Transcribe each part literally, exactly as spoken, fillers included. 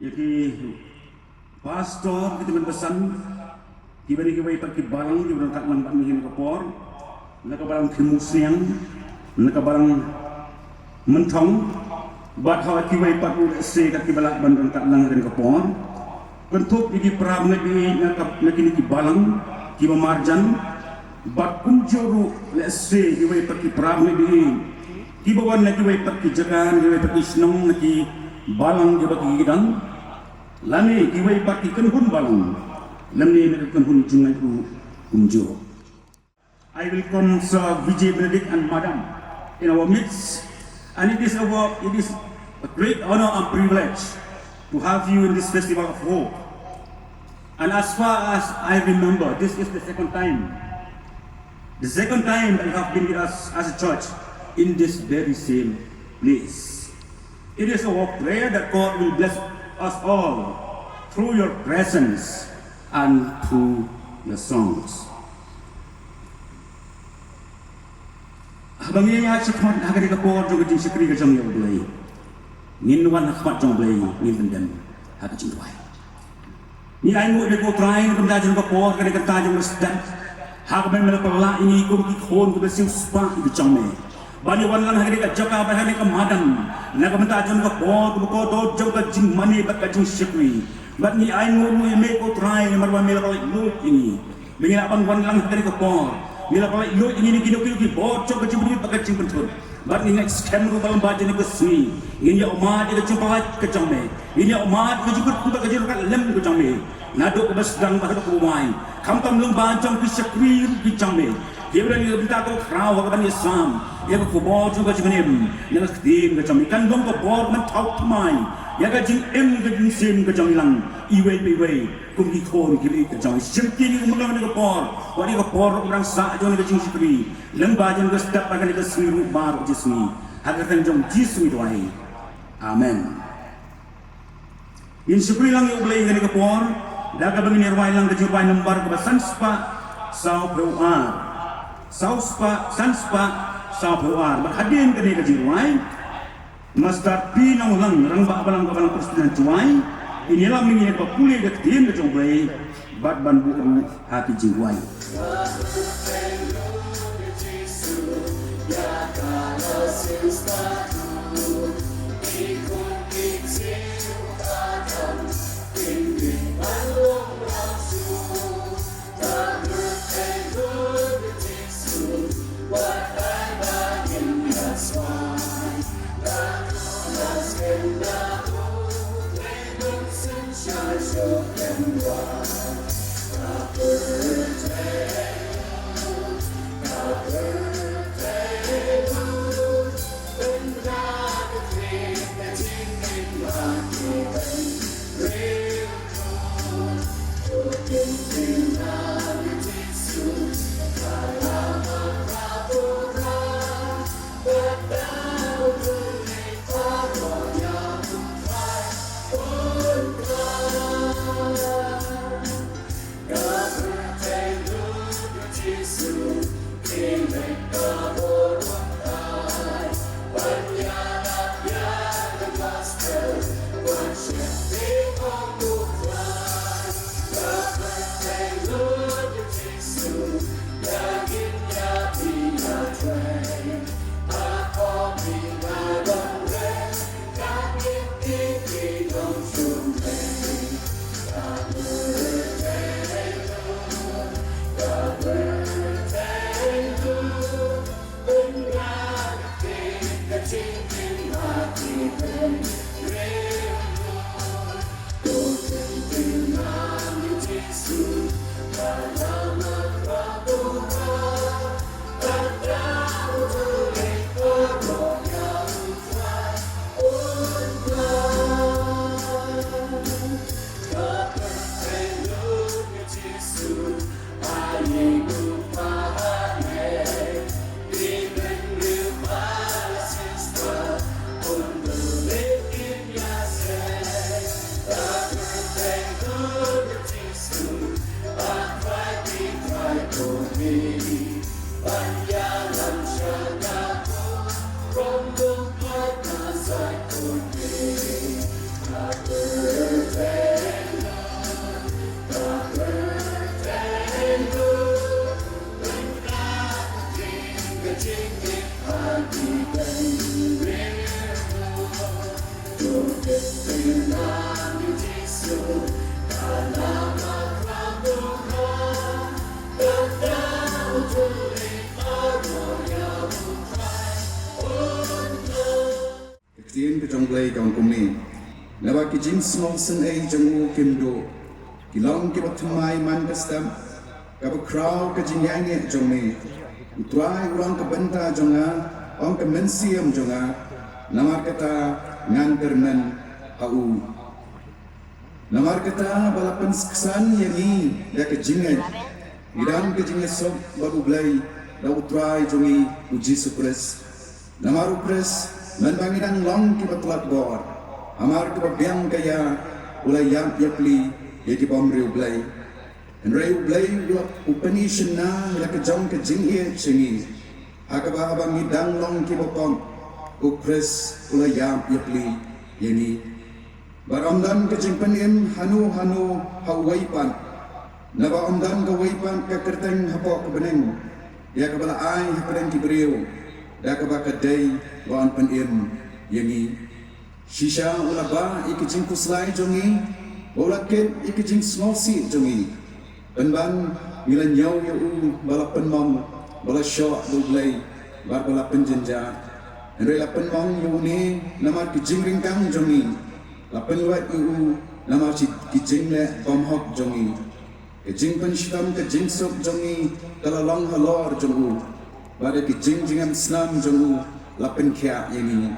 Ki pastor, ki tymmen basan, kiba na kiwei pat ki balang kiba don katlang bad ngi ha kane ka por, na ka balang Thimmusniang, na ka balang Mynthong, bad ha kiwei pat ruh lehse kat kiba lah ban don katlang ha kane ka por. Kynthup ïa ki para bangeit na ka, na kine ki balang kiba marjan, bad kumjuh ruh lehse kiwei pat ki para bangeit kiba wan na kiwei pat ki jaka, na kiwei pat ki shnong, na ki balang kiba ki don, lane kiwei pat ki kynhun balang, lane na ka kynhun jingngeit ruh kumjuh. I welcome Sir Vijay Benedict and Madam in our midst, and it is our, it is a great honor and privilege to have you in this festival of hope. And as far as I remember, this is the second time, the second time that you have been with us as a church in this very same place. It is our prayer that God will bless us all through your presence and through your songs. Haba ngi ïaid shakhmat ha kane ka por jong ka jingshakri ka jong ngi ïa U Blei, ngin wan ha khmat jong U Blei, ngin pyndem ha ka jingduwai. Ngi ainguh ïa U Trai na ka bynta jong ka por, kane ka bynta jong ka step, ha kaba me la pynlah ïa ngi kum ki khun kiba siewspah ïa ka jong me, ban ïa wan lang ha kane ka jaka bad ha kane ka madan na ka bynta jong ka por kaba kordor jong ka jingmane bad ka jingshakri. Bad ngi ainguh ruh ïa me ko Trai namar ba me la pynlait luid ïa ngi, ba ngin lah ban wan lang ha kane ka por. Me la pynlait luid ïa ngi na kino kino ki bor jong ka jingpynlait bad ka jingpynthut. Bad ngi ngeit skhem ruh ba lyngba jong kane ka sngi ngin ïa ummat ïa ka jingpynlait ka jong me, ngin ïa ummat ïa ka jingkyrkhu bad ka jingryngkat lem ka jong me, naduh kaba sdang bad haduh kaba wai. Khamtam lyngba jong ki shakri ruh ki jong me, kiba don ha ka bynta kaba khraw ha kaban ïasam ïa ka khubor jong ka jingim na ka ktien ka jong me, kan long ka bor ban thaw thymmai ïa ka jingim ka jingshem ka jong ngi lang iwei pa iwei kum ki khun ki ri ka jong ngi. Shim ïa ngi kumno ha kane ka por, wat ïa ka por ruh ban sah jong ka jingshakri lyngba jong ka step ha kane ka sngi ruh baroh shi sngi. Ha ka kyrteng jong U Jisu ngi duwai. Amen. Ngin shakri lang ïa U Blei ha kane ka por da kaba ngin ïa rwai lang ka jingrwai nambar kaba san spah saw phew ar. Saw spah, san spah saw phew ar. Bad hadien kane ka jingrwai, Master P Nonglang, Rangbah Balang ka Balang Presbyterian Jowai, in ïalam ïa ngi ha kaba pule ka ktien ka jong U Blei bad ban buh ruh ha ki jingduwai. Ktien ka jong U Blei ka ong kumne: Naba ki jingsngewsynei jong u kim duh, ki long kiba thymmai man ka step, kaba khraw ka jingïaineh jong me. U Trai u long ka bynta jong nga, ong ka mynsiem jong nga, namar kata ngan kyrmen ha u. Namar kata ba la pynksan ïa ngi da ka jingngeit, ngi don ka jingïasuk bad U Blei da U Trai jong ngi U Jisu Khrist. Namar U Khrist, mynba ngi dang long kiba tlot bor, hamar kaba biang ka ïa, u la ïap ïapli ïa ki bym riewblei. Hynrei U Blei u la, u pyni shynna ïa la ka jong ka jingïeit sha ngi, ha kaba haba ngi dang long kiba pop, U Khrist u la ïap ïapli ïa ngi. Bad ym don ka jingpynim hano hano ha uwei pat, naba ym don kawei pat ka kyrteng hapoh ka bneng ïa kaba la ai hapdeng ki briew, da kaba ka dei ba yn pynim ïa ngi. Shisha u la bah ïa ka jingkhuslai jong ngi, ba u la kit ïa ka jingsngewsih jong ngi. Pynban ngi la ñiew ïa u ba la pynmong, ba la shoh da U Blei, bad ba la pynjynjar. Hynrei la pynmong ïa une namar ki jingryngkang jong ngi. La pynwait ïa u namar ki jingleh bymhok jong ngi. Ka jingpynshitom ka jingsuk jong ngi ka la long halor jong u, bad da ki jingjyngem snam jong u la pynkhiah ïa ngi.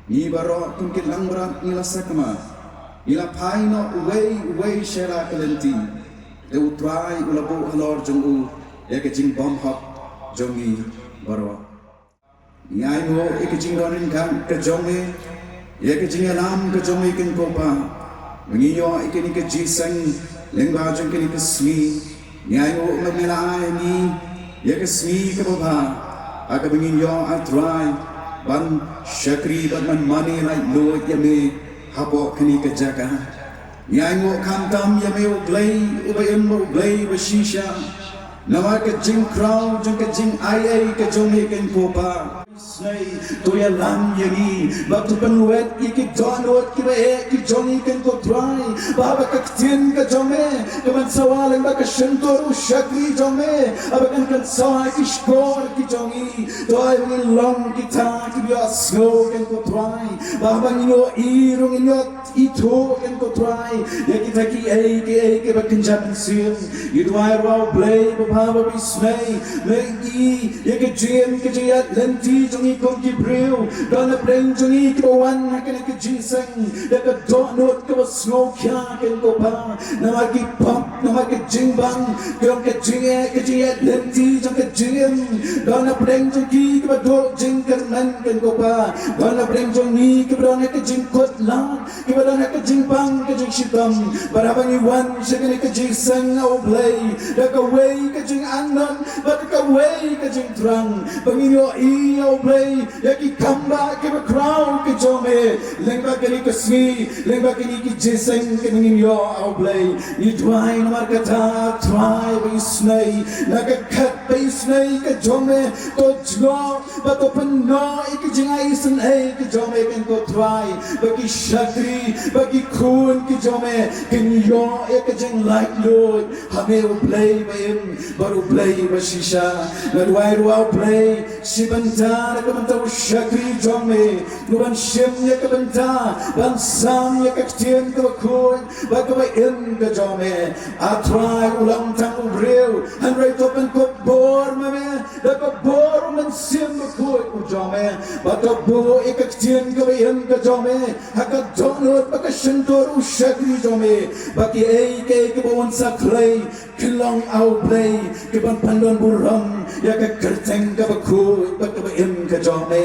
Ngi baroh kum ki langbrot ngi la sakma, ngi la phai noh uwei uwei sha la ka lynti. Te U Trai u la buh halor jong u ïa ka jingbymhok jong ngi baroh. Ngi ainguh ïa ka jingdon ryngkat ka jong me, ïa ka jingïalam ka jong me Kynrad Kpa, ba ngi ïoh ïa kane ka jingïaseng lyngba jong kane ka sngi. Ngi ainguh ba me la ai ïa ngi ïa ka sngi kaba bha, ha kaba ngin ïoh, A Trai, ban shakri bad ban mane laitluid ïa me hapoh kane ka jaka. Ngi ainguh khamtam ïa me U Blei uba im bad U Blei uba shisha, namar ka jingkhraw jong ka jingaiei ka jong me Kynrad Kpa. Snei, to ïalam ïa ngi, bad to pynwet ïa ki dohnud kiba eh ki jong ngi Kynrad Trai, ba haba ka ktien ka jong me ka ban sawa lyngba ka shyntur u shakri jong me, haba kan kan sawa ki shkor ki jong ngi. To ai ba ngin long kita kiba ïohsngew Kynrad Trai, ba haba ngin ïohi ruh ngin ïoh ithuh Kynrad Trai ïa kita kiei kiei kiba kynja mynsiem. Ngi duwai ruh, A Blei babha ba isynei, me i ïa ka jingim ka jingïaid lynti jong ngi kum ki briew. Don na pdeng jong ngi kiba wan ha kane ka jingïaseng da ka dohnud kaba sngewkhia Kynrad Kpa, namar ki pop, namar ka jingbang jong ka jingeh, ka jingïaid lynti jong ka jingim. Don na pdeng jong ki kiba duh jingkyrmen Kynrad Kpa. Don na pdeng jong ngi kiba don ha ka jingkut lad, kiba don ha ka jingbang ka jingshitom. Bad haba ngi wan sha kane ka jingïaseng, A Blei, da kawei ka jingangnud bad kawei ka jingthrang, ba ngin ïohi, A Blei, ïa ki kambah kiba khraw ki jong me lyngba kane ka sngi, lyngba kine ki jingïaseng kiba ngin ïoh, A Blei. Ngi duwai namar kata, A Trai ba isynei, na ka khat ba isynei ka jong me, to jngoh bad to pynnoh ïa ka jingai isynei ka jong me Kynrad Trai, ba ki shakri, ba ki khun ki jong me kin ïoh ïa ka jinglaitluid ha me, U Blei ba im bad U Blei ba shisha. Nga duwai ruh, A Blei, shi bynta na ka bynta u shakri jong me, u ban shim ïa ka bynta ban sam ïa ka ktien kaba khuid bad kaba im ka jong me. A Trai, u long tang u briew, hynrei to pynkup bor ma me da ka bor u Mynsiem Bakhuid u jong me, bad to buh ïa ka ktien kaba im ka jong me ha ka dohnud bad ka shyntur u shakri jong me, ba kiei kiei kiba un sa khlei kin long, A Blei, ki ban pyndonburom ïa ka kyrteng kaba khuid bad kaba im ka jong me.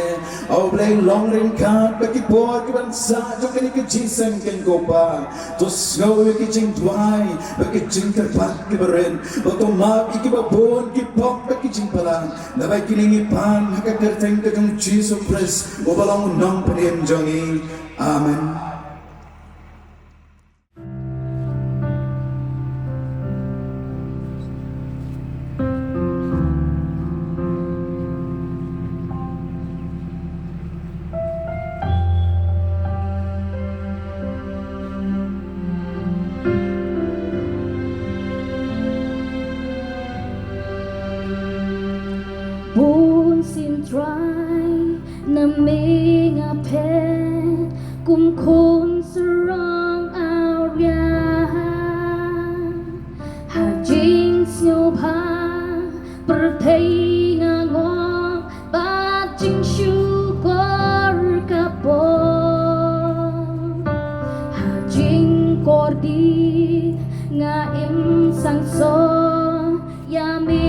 A Blei, long ryngkat bad ki bor ki ban sah jong kane ka jingïaseng Kynrad Kpa. To sngew ïa ki jingduwai bad ki jingkyrpad kiba rit, bad to map ïa kiba bun ki pop bad ki jingpalat. Naba kine ngi pan ha ka kyrteng ka jong U Jisu Khrist, uba long U Nongpynim jong ngi. Amen. Bun sien Trai, na me nga phet. Khun sarong awria ha jingsngewbha pyrthei nga ngop bad jingshukor ka pop. Ha jingkordit nga im sangsoh ïa me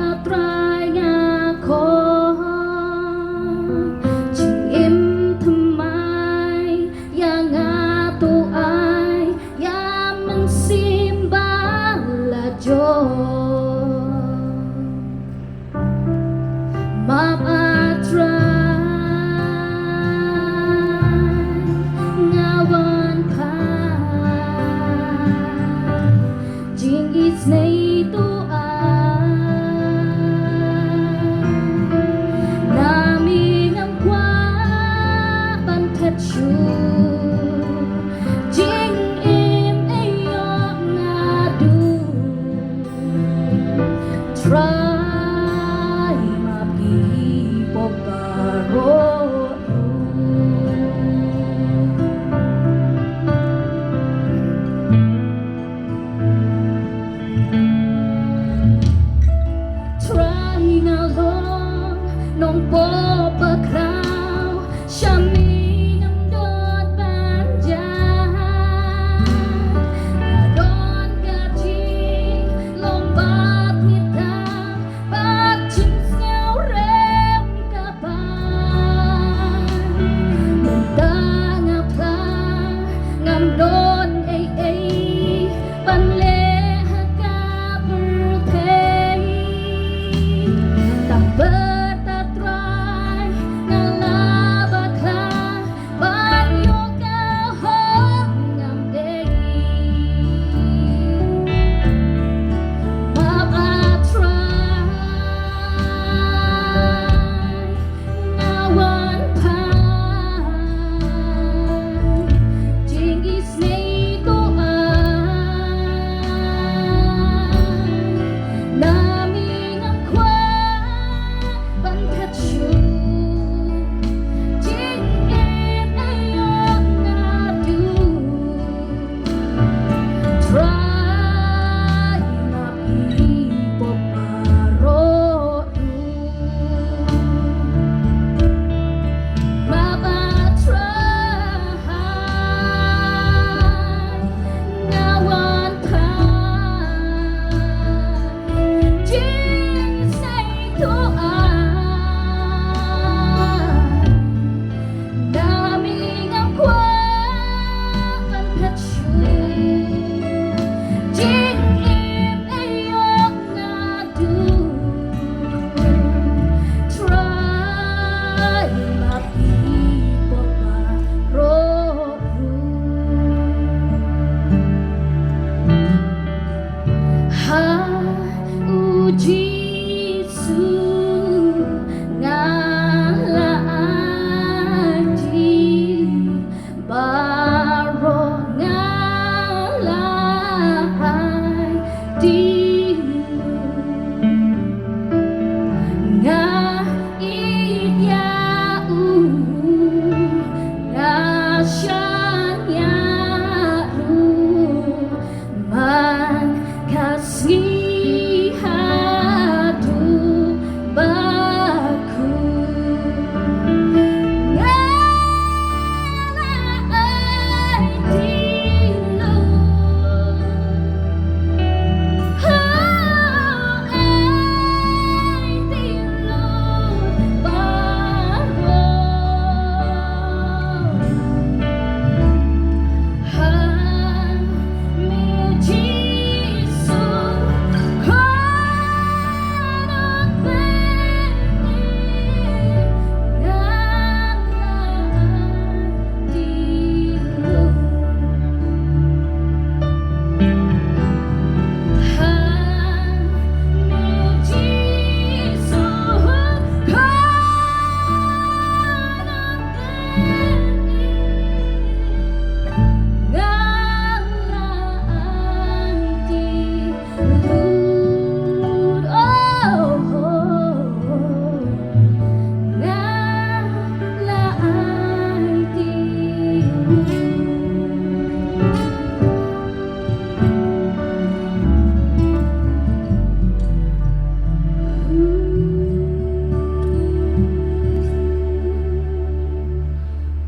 A Trai nga khot. Jingim thymmai ïa nga to ai ïa mynsiem ba la jot. Map A Trai nga wan phai jingisynei to ai. Na me ngam kwah ban thet shuh. Jingim ïoh nga duh. Trai map ki pop baroh. Trai nga long nongpop bakhraw. Sha me ngam don ban jia. Nga don ka jinglong bad ngitam bad jingsngewrem ka bha. Mynta nga phla ngam don ei ei ban leh ha ka pyrthei. Tang bad A Trai nga la bakla.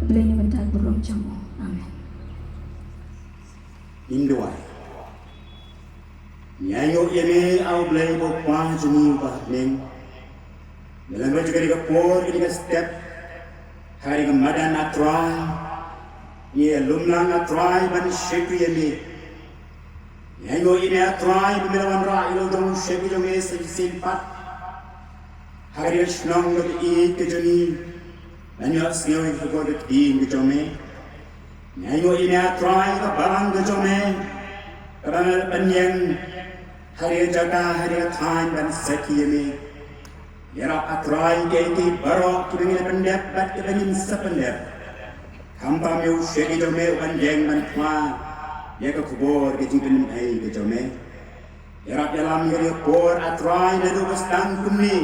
Blei na ka bynta ka burom jong u. Amen. Ngin duwai. Ngi ainguh ïa me, A U Blei, U Kpa jong ngi uba ha bneng. Ngi lem bad kane ka por, kane ka step, ha kane ka madan, A Trai. Ngi ïalum lang, A Trai, ban shakri ïa me. Ngi ainguh ïa me, A Trai, ba me la wanrah ïa la u dong u shakri jong me sa shisien pat ha kane ka shnong kaba ïeit ka jong ngi, ban ïohsngew ïa ka khubor ka ktien ka jong me. Ngi ainguh ïa me, A Trai, ïa ka balang ka jong me, kaba me la pynïeng ha kane ka jaka, ha kane ka thaiñ, ban sakhi ïa me. Ïarap, A Trai, ïa kiei kiei baroh kiba ngin pyndep bad kiba ngin sa pyndep. Khamtam ïa u shakri jong me uban ïeng ban pynpaw ïa ka khubor ka jingpynlong ei ka jong me. Ïarap ïalam ïa ka por, A Trai, naduh ba sdang kumne.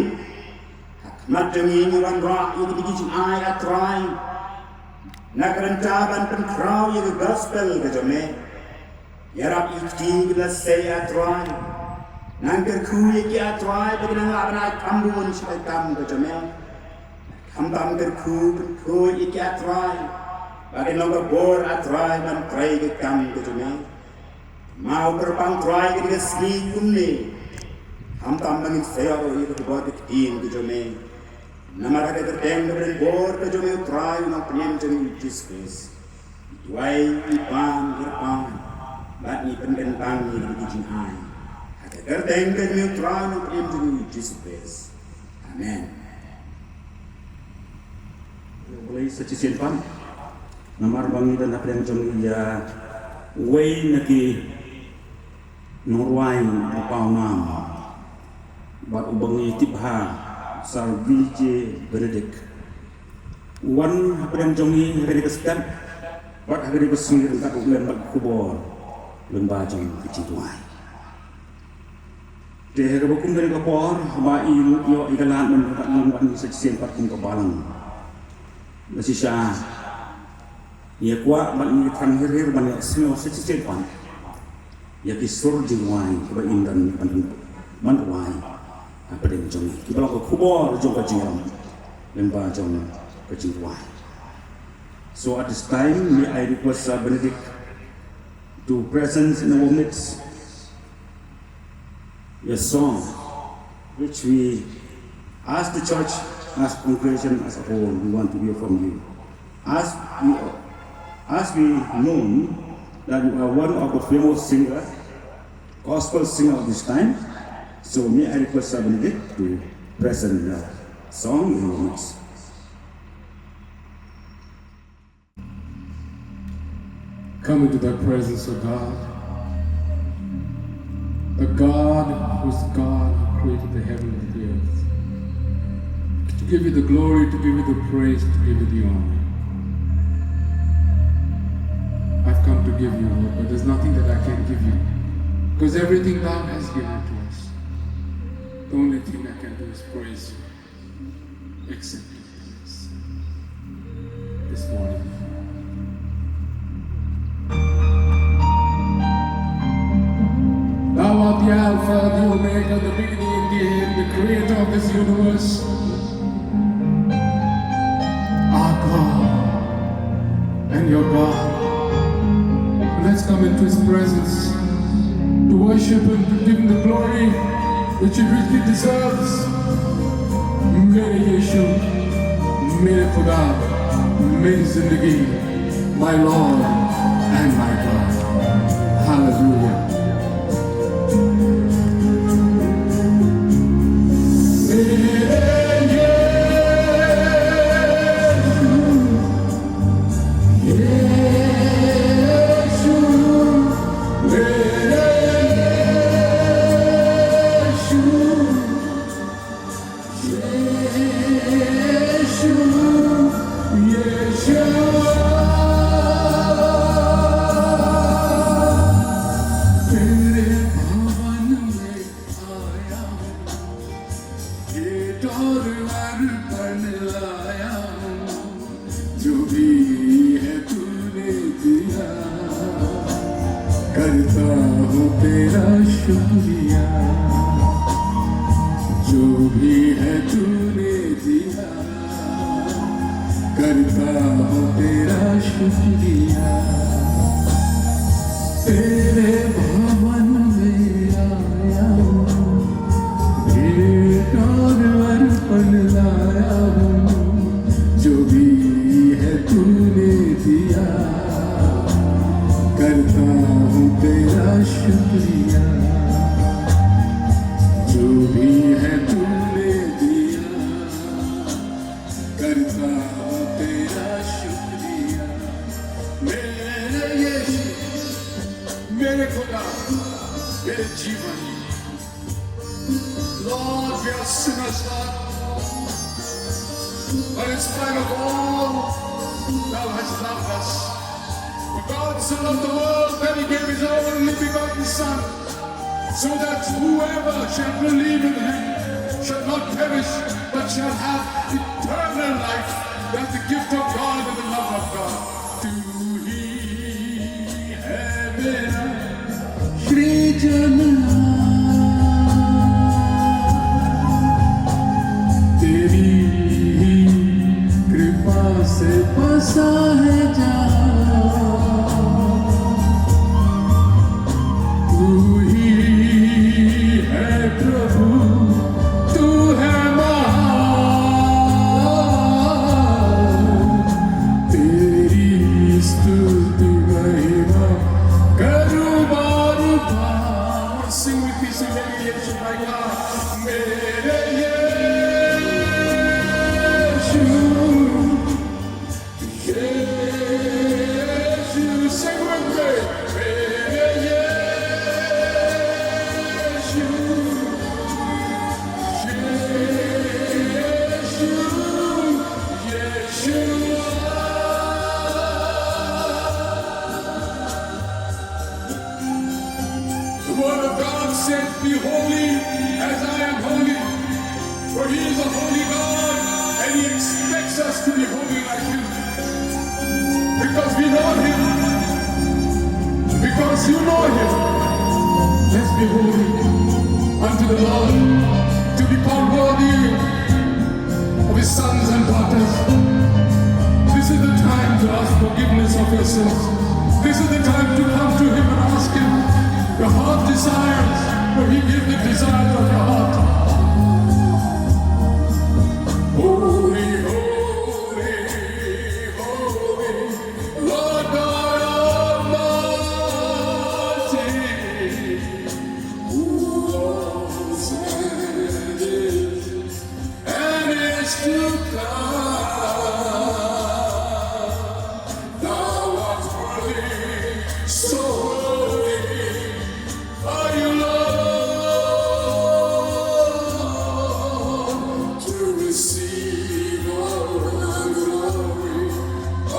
Ha khmat jong ngi ngi wanrah ïa kine ki jingai, A Trai, na ka bynta ban pynkhraw ïa ka gospel ka jong me. Ïarap ïa ki kti kiba la sei, A Trai. Nang kyrkhu ïa ki, A Trai, ba kin nang lah ban ai kam bun sha ka kam ka jong me. Khamtam kyrkhu, kyrkhu ïa ki, A Trai, ba kin long ka bor, A Trai, ban trei ka kam ka jong me. Mao kyrpang, Trai, kane ka sngi kumne. Khamtam ba ngin sa ïoh ruh ïa ka bor ka ktien ka jong me. Namar ha ka kyrteng kaba don bor ka jong me, U Trai, U Nongpynim jong ngi, U Jisu Khrist. Ngi duwai, ngi pan, ngi kyrpad, bad ngi pynkyntang ïa kine ki jingai ha ka kyrteng ka jong me, U Trai, U Nongpynim jong ngi, U Jisu Khrist. Amen. Ïa U Blei sa shisien pat, namar ba ngi don hapdeng jong ngi ïa uwei na ki nongrwai ba pawnam bad uba ngi tip bha, Sir B J Benedict, u wan hapdeng jong ngi ha kane ka step bad ha kane ka sngi ryngkat, u lem bad ka khubor lyngba jong ka jingduwai. Te ha kaba kum kane ka por, haba i ïoh ïa ka lad ban ryngkat lang bad ngi sa shisien pat kum ka balang, ba shisha ngi ïa kwah bad ngi thrang hir hir ban ïohsngew sa shisien pat ïa ki sur jingrwai kiba in don ban, ban rwai hapdeng jong ngi, kiba long ka khubor jong ka jingim lyngba jong ka jingrwai. So at this time, may I request Sir Benedict to present in our midst a song which we, as the church, as congregation as a whole, we want to hear from you. As we, as we know that you are one of the famous singer, gospel singer of this time, so may I request Sir Benedict to present the song in our midst. Come into the presence of God, the God who's God who created the heaven and the earth. To give you the glory, to give you the praise, to give you the honor. I've come to give you, Lord, but there's nothing that I can give you, because everything thou hast given to us. The only thing I can do is praise you. Accept your praise this morning. Thou art the Alpha, the Omega, the beginning and the end, the creator of this universe. Our God and your God. Let's come into his presence to worship him, to give him the glory which he richly deserves. मेरे यीशु, मेरे खुदा, मेरी जिंदगी, my Lord and my God. Hallelujah. ये डोर अर्पण लाया हूँ, जो भी है तूने दिया, करता हूँ तेरा शुक्रिया। जो भी है तूने दिया, करता हूँ तेरा शुक्रिया, तेरे भवन में आया हूँ, भेंट और अर्पण लाया हूँ, जो भी है तूने दिया, करता हूँ तेरा शुक्रिया, जो भी है तूने दिया, करता हूँ तेरा शुक्रिया। मेरे यीशु, मेरे खुदा, मेरे जीवन। Lord, we are sinners, Lord. But in spite of all, thou hast loved us. For God so loved the world that he gave his only begotten Son, so that whoever shall believe in him shall not perish, but shall have eternal life. That's the gift of God and the love of God. तू ही है मेरा सृजनहार, तेरी ही कृपा से बसा है जहां। तू ही है प्रभु, तू है महान, तेरी स्तुति महिमा करूं बार बार। Sing with me, sing, मेरे यीशु, my God, मेरे यीशु। Sing with me. The word of God said, "Be holy as I am holy." For he is a holy God, and he expects us to be holy like him. Because we know him, because you know him, let's be holy unto the Lord, to be called worthy of his sons and daughters. This is the time to ask forgiveness of your sins. This is the time to come to him and ask him. Your heart desires, for he gives the desires of your heart. Holy, holy, holy, Lord God Almighty, who was and is and is to come. Thou art worthy, so worthy are you, Lord, to receive all the glory,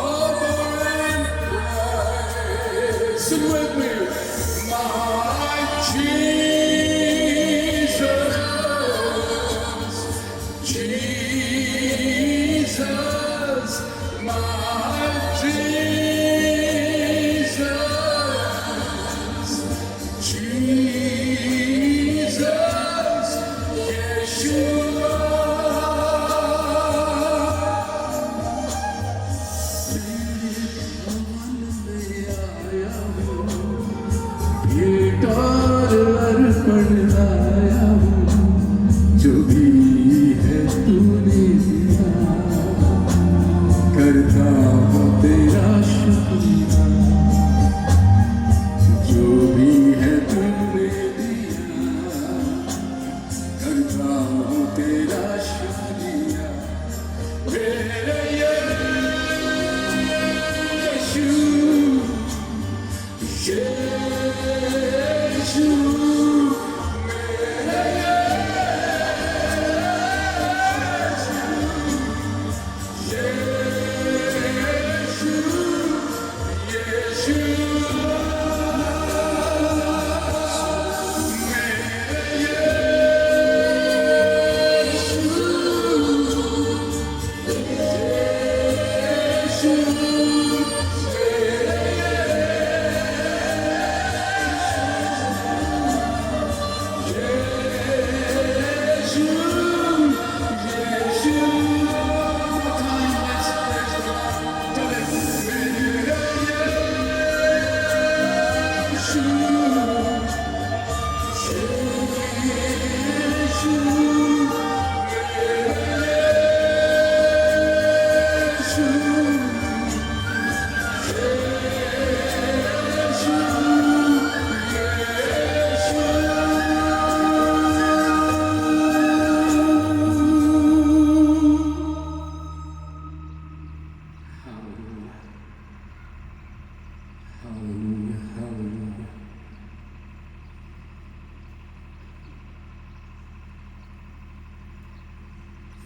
honor, and praise. Sing with me. My Jesus, Jesus, my Jesus, Jesus, Yeshua. भेंट और अर्पण लाया हूँ, जो भी है तूने दिया, करता हूँ तेरा शुक्रिया। जो भी है तूने दिया, करता हूँ तेरा शुक्रिया। मेरे यीशु, यीशु, मेरे यीशु, यीशु, यीशु।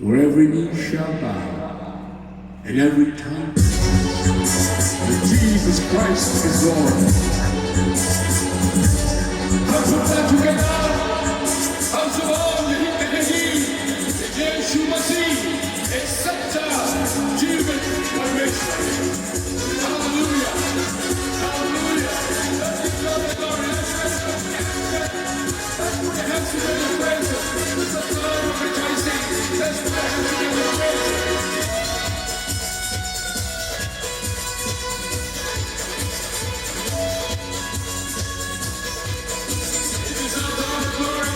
Where every knee shall bow and every tongue that Jesus Christ is Lord. हम सब साथ झुकेगा, हम सब और यही कहेंगे कि यीशु मसीह एक सच्चा जीवित परमेश्वर है। Hallelujah. Hallelujah. Let's give God the glory. Let's, let's, let's, let's put your hands together and praise Him. It's a time of rejoicing. Let's put our hands together and praise Him. It is our God of glory.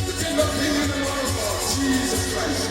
The King of kings and the Lord of lords, Jesus Christ.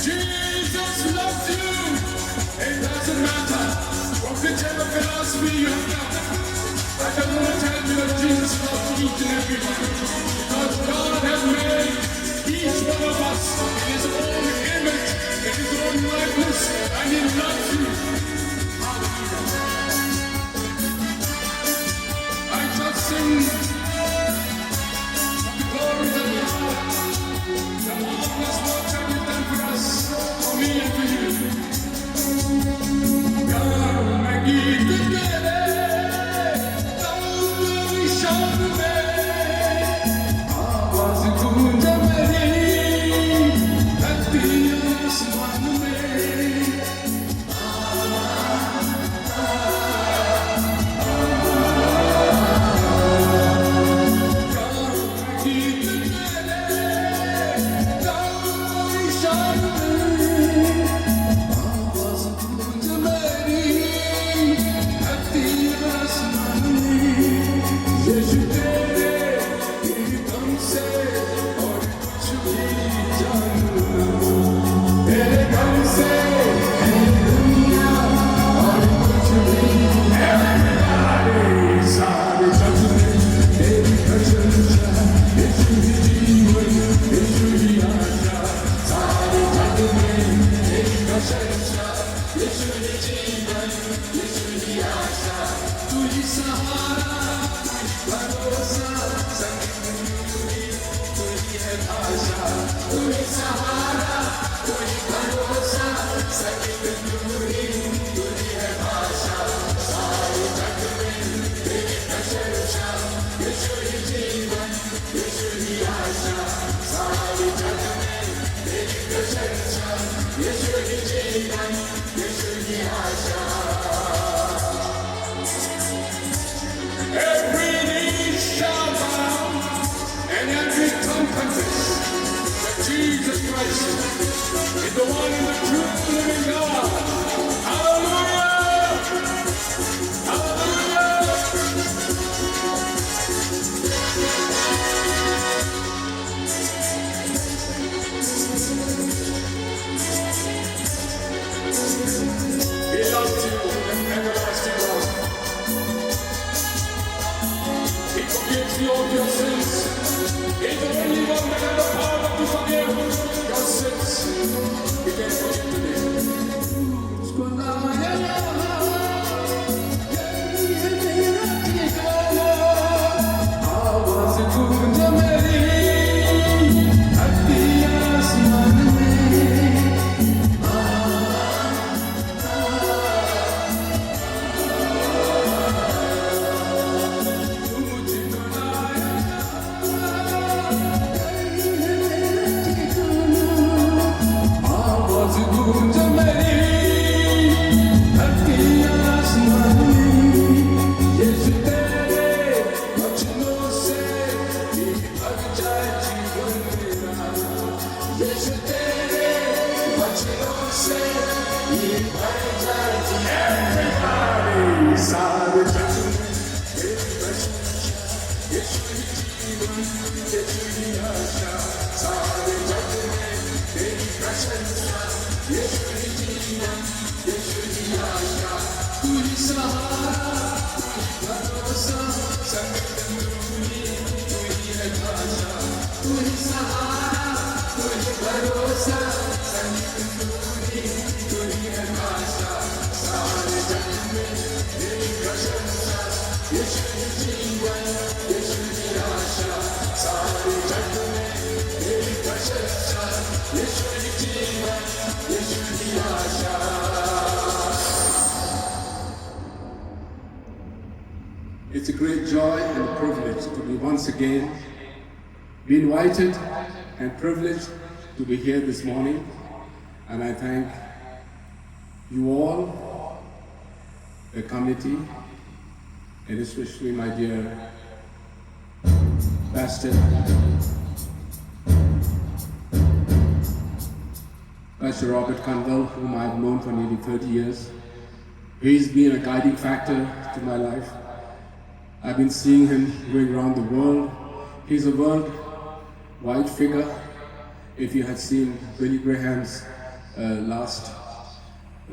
Jesus loves you. It doesn't matter from whichever philosophy you have got. I just want to tell you that Jesus loves each and every one. Because God has made each one of us in His own image, in His own likeness, and He loves you. Hallelujah. I just sing the glory that we have, the marvelous work that you've done for us, for me and for you. God, मैं गीत तेरे गाऊं तेरी शान में, आवाज गूंजे मेरी धरती आसमान में। Every knee shall bow and every tongue confess that Jesus Christ is the one and the true living God. Hallelujah! Hallelujah! He loves you with an everlasting love. He forgives you of your sins. He's the only one that has the power to forgive your sins. It's a great joy and a privilege to be once again be invited and privileged to be here this morning. And I thank you all, the committee, and especially my dear Pastor, Pastor Robert Khanwal, whom I've known for nearly thirty years. He's been a guiding factor to my life. I've been seeing him going around the world. He's a worldwide figure. If you had seen Billy Graham's uh, last,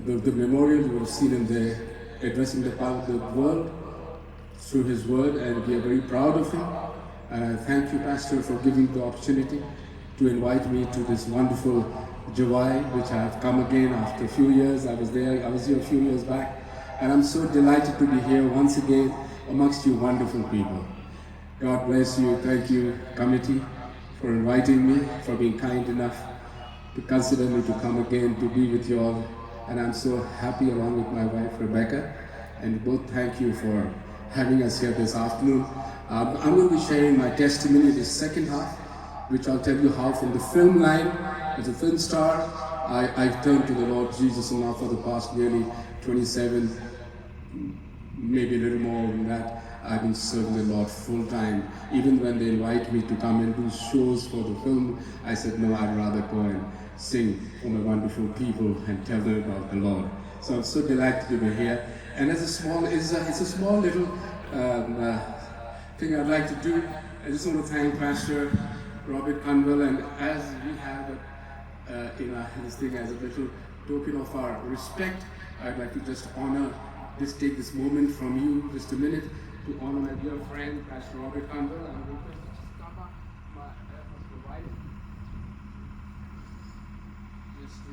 the, the memorial, you would have seen him there addressing the, the world through his word, and we are very proud of him. And I thank you, Pastor, for giving the opportunity to invite me to this wonderful Jowai, which I have come again after a few years. I was there, I was here a few years back, and I'm so delighted to be here once again amongst you wonderful people. God bless you. Thank you, committee, for inviting me, for being kind enough to consider me to come again to be with you all. And I'm so happy along with my wife, Rebecca. And both thank you for having us here this afternoon. Um, I'm going to be sharing my testimony, the second half, which I'll tell you how from the film line, as a film star, I, I turned to the Lord Jesus, and now for the past nearly twenty-seven, maybe a little more than that, I've been serving the Lord full time. Even when they invite me to come and do shows for the film, I said, "No, I'd rather go and sing for my wonderful people and tell them about the Lord." So I'm so delighted to be here. And as a small, it's a, it's a small little um, uh, thing I'd like to do. I just want to thank Pastor Robert Khanwal, and as we have a uh, in, our, in this thing, as a little token of our respect, I'd like to just honor this, take this moment from you, just a minute, to honor my dear friend, Pastor Robert Khanwal. I'm requested to come up, my, uh, my wife, just to,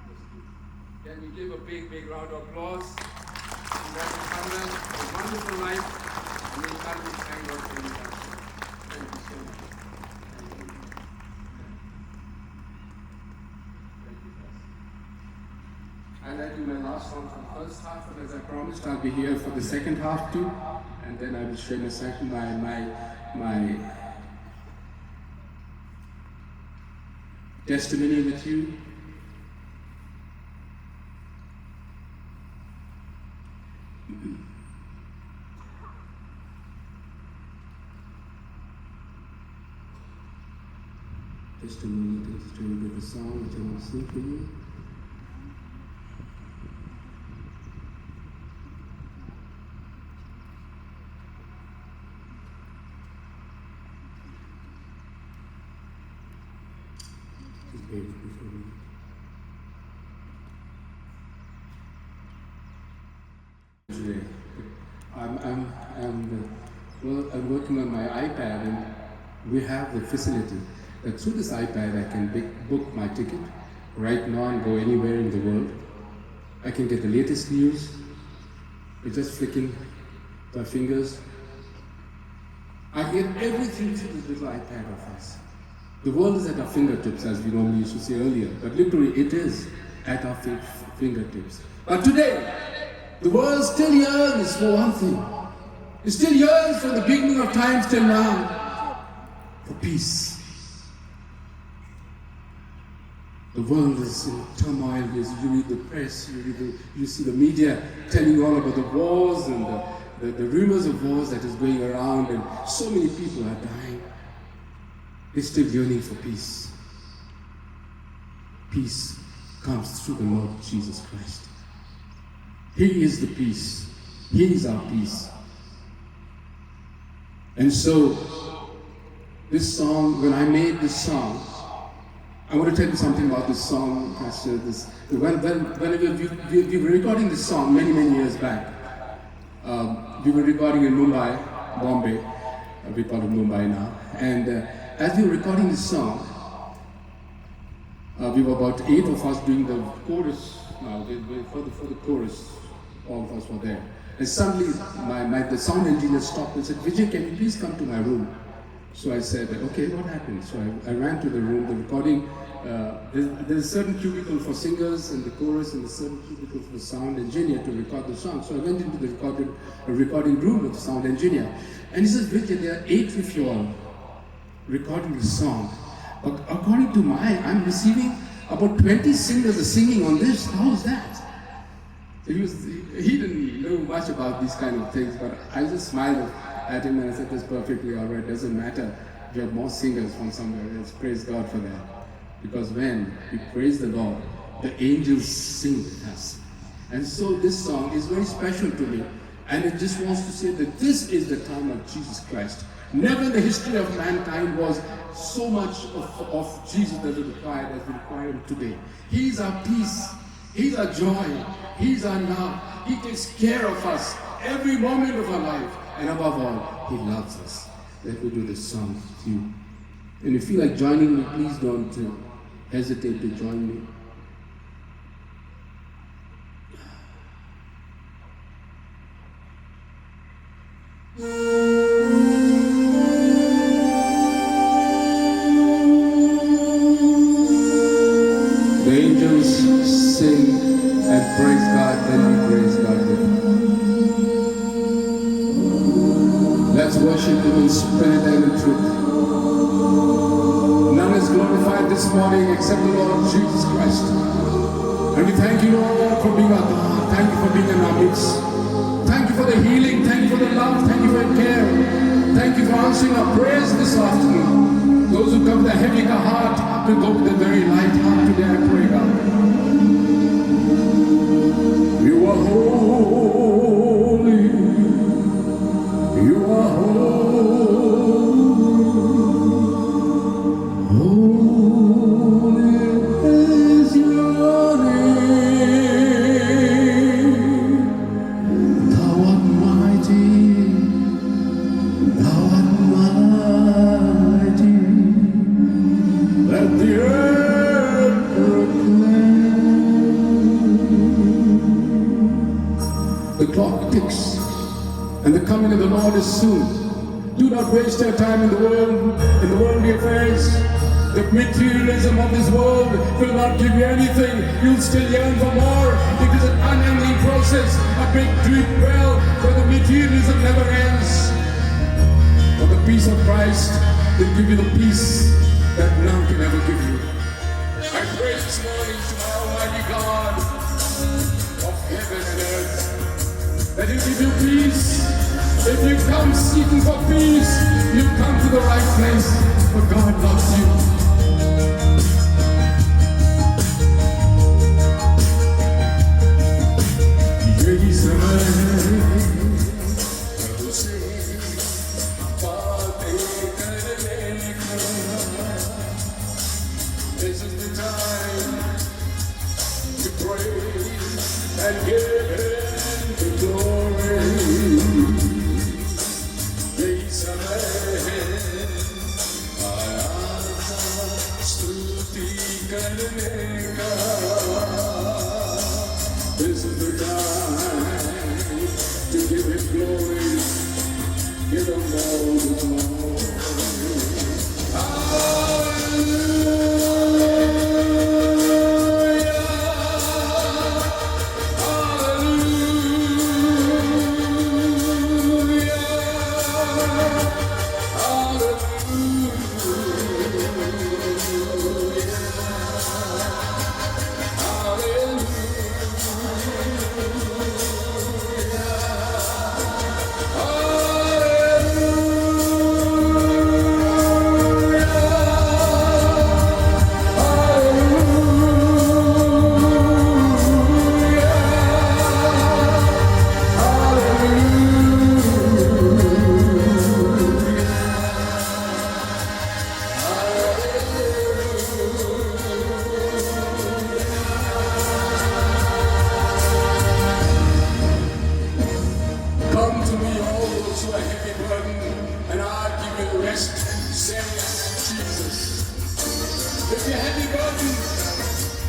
just to, can we give a big, big round of applause to Pastor Khanwal? A wonderful life, and we can't be thank God for you, Pastor. Thank you so much. And I do my last song for the first half, but as I promised, I'll be here for the second half too. And then I will share my second, my, my, my testimony with you. Just a moment, I'm just trying to get the song which I want to sing for you. Just bear with me for a minute. Today. I'm, I'm, I'm, uh, well, I'm working on my iPad, and we have the facility that through this iPad I can book my ticket right now and go anywhere in the world. I can get the latest news with just flicking my fingers. I get everything through this little iPad of us. The world is at our fingertips, as we normally used to say earlier, but literally it is at our fi- fingertips. But today, the world still yearns for one thing. It still yearns from the beginning of times till now for peace. The world is in turmoil. You read the press, you, read the, you see the media telling you all about the wars and the, the, the rumors of wars that is going around, and so many people are dying. We're still yearning for peace. Peace comes through the Lord Jesus Christ. He is the peace. He is our peace. And so, this song, when I made this song, I want to tell you something about this song, Pastor. This, when, when, whenever we, we, we were recording this song many, many years back, um, we were recording in Mumbai, Bombay, uh, we call it Mumbai now. And uh, as we were recording this song, uh, we were about eight of us doing the chorus. Now, we, we, for, the, for the chorus, all of us were there. And suddenly, my, my, the sound engineer stopped and said, "Vijay, can you please come to my room?" So I said, "Okay, what happened?" So I, I ran to the room, the recording. Uh, there's, there's a certain cubicle for singers and the chorus, and a certain cubicle for the sound engineer to record the song. So I went into the recording, uh, recording room with the sound engineer. And he says, "Vijay, there are eight of you all recording the song. But according to my, I'm receiving about twenty singers are singing on this. How is that?" So he was, he didn't know much about these kind of things, but I just smiled at him and I said, "That's perfectly all right. Doesn't matter. We have more singers from somewhere else. Praise God for that." Because when we praise the Lord, the angels sing with us. And so this song is very special to me. And it just wants to say that this is the time of Jesus Christ. Never in the history of mankind was so much of, of Jesus that is required as we require him today. He's our peace. He's our joy. He's our love. He takes care of us every moment of our life. And above all, he loves us. Let me do this song with you. And if you feel like joining me, please don't uh, hesitate to join me. The angels sing and praise God when we praise God with them. Let's worship Him in spirit and in truth. None is glorified this morning except the Lord Jesus Christ. And we thank you, Lord, for being our God. Thank you for being in our midst. Thank you for the healing. Thank you for the love. Thank you for your care. Thank you for answering our prayers this afternoon. Those who come with a heavy heart will go with a very light heart today, I pray, God. You are holy. You are holy. Holy is your name. Thou art mighty, thou art mighty. Let the earth proclaim. The clock ticks, and the coming of the Lord is soon. Do not waste your time in the world, in the worldly affairs. The materialism of this world will not give you anything. You'll still yearn for more. It is an unending process, a big deep well where the materialism never ends. But the peace of Christ will give you the peace that none can ever give you. I pray this morning to my Almighty God of heaven and earth, that you give you peace. If you come seeking for peace, you come to the right place. For God loves you. This is the time to praise and give Him the glory. Praise Him. Stuti karne ka. This is the time to give Him glory. Give Him all the glory. Hallelujah. Hallelujah. Hallelujah. Your heavy burdens,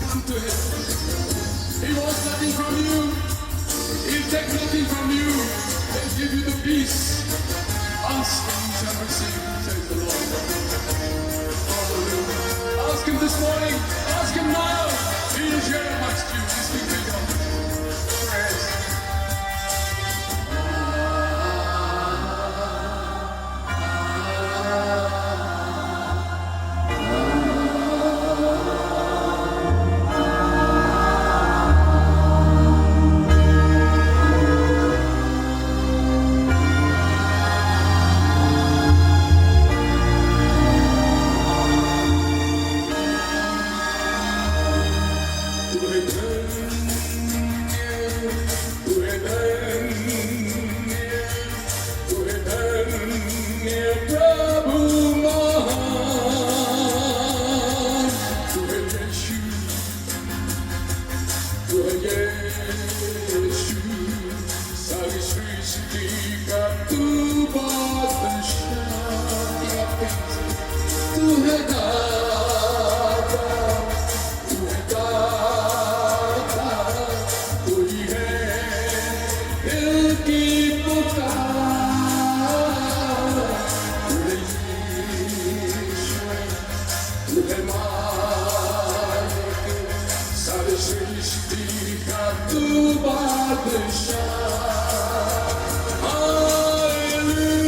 come to Him. He wants nothing from you. He'll take nothing from you. He'll give you the peace. Ask and you shall receive, says the Lord. Hallelujah. Ask Him this morning. Ask Him now. He is here amongst you. He's speaking to you. Praise. तू है धन्य, तू है धन्य प्रभु महान, तू है यीशु, तू है यीशु, सारी सृष्टि का तू बादशाह, तू है दाता, तू है दाता, तू ही है दिल की पुकार। तू है ईश्वर, तू है मालिक, सारी सृष्टि का तू बादशाह। हालेलुया।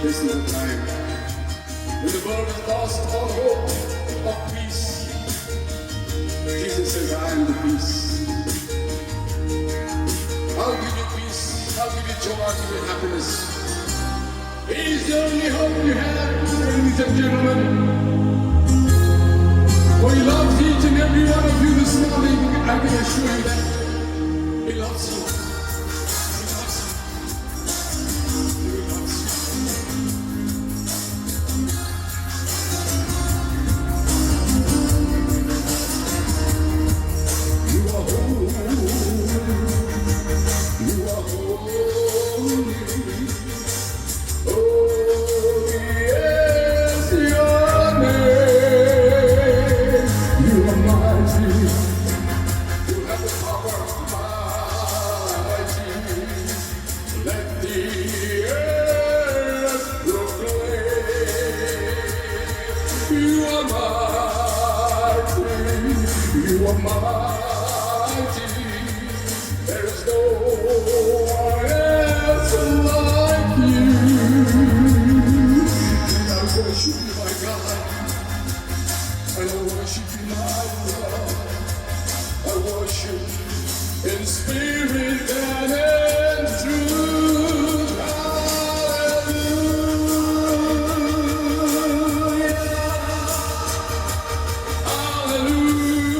This is a time when the world has lost all hope of peace. Jesus says, "I am the peace. I'll give you peace. I'll give you joy. I'll give you happiness." He is the only hope you have, ladies and gentlemen. For He loves each and every one of you this morning. I can assure you that He loves you. He loves you. He loves you. You are holy. You are holy. Holy is your name. You are mighty. You have the power, mighty. Let the earth proclaim. You are mighty. You are mighty. There is no one else like you. And I worship you, my God. And I worship you, my Lord. I worship in spirit and in truth. Hallelujah. Hallelujah.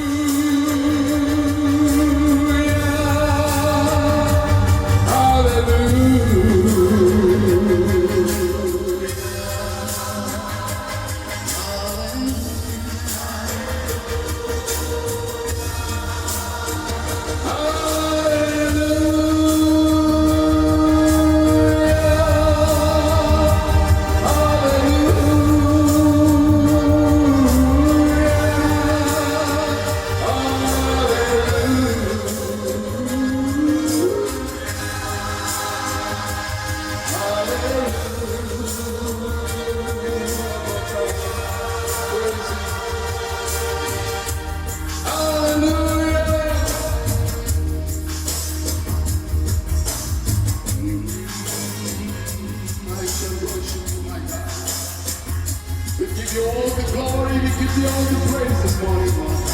All the glory, we give you all the praise this morning, Lord.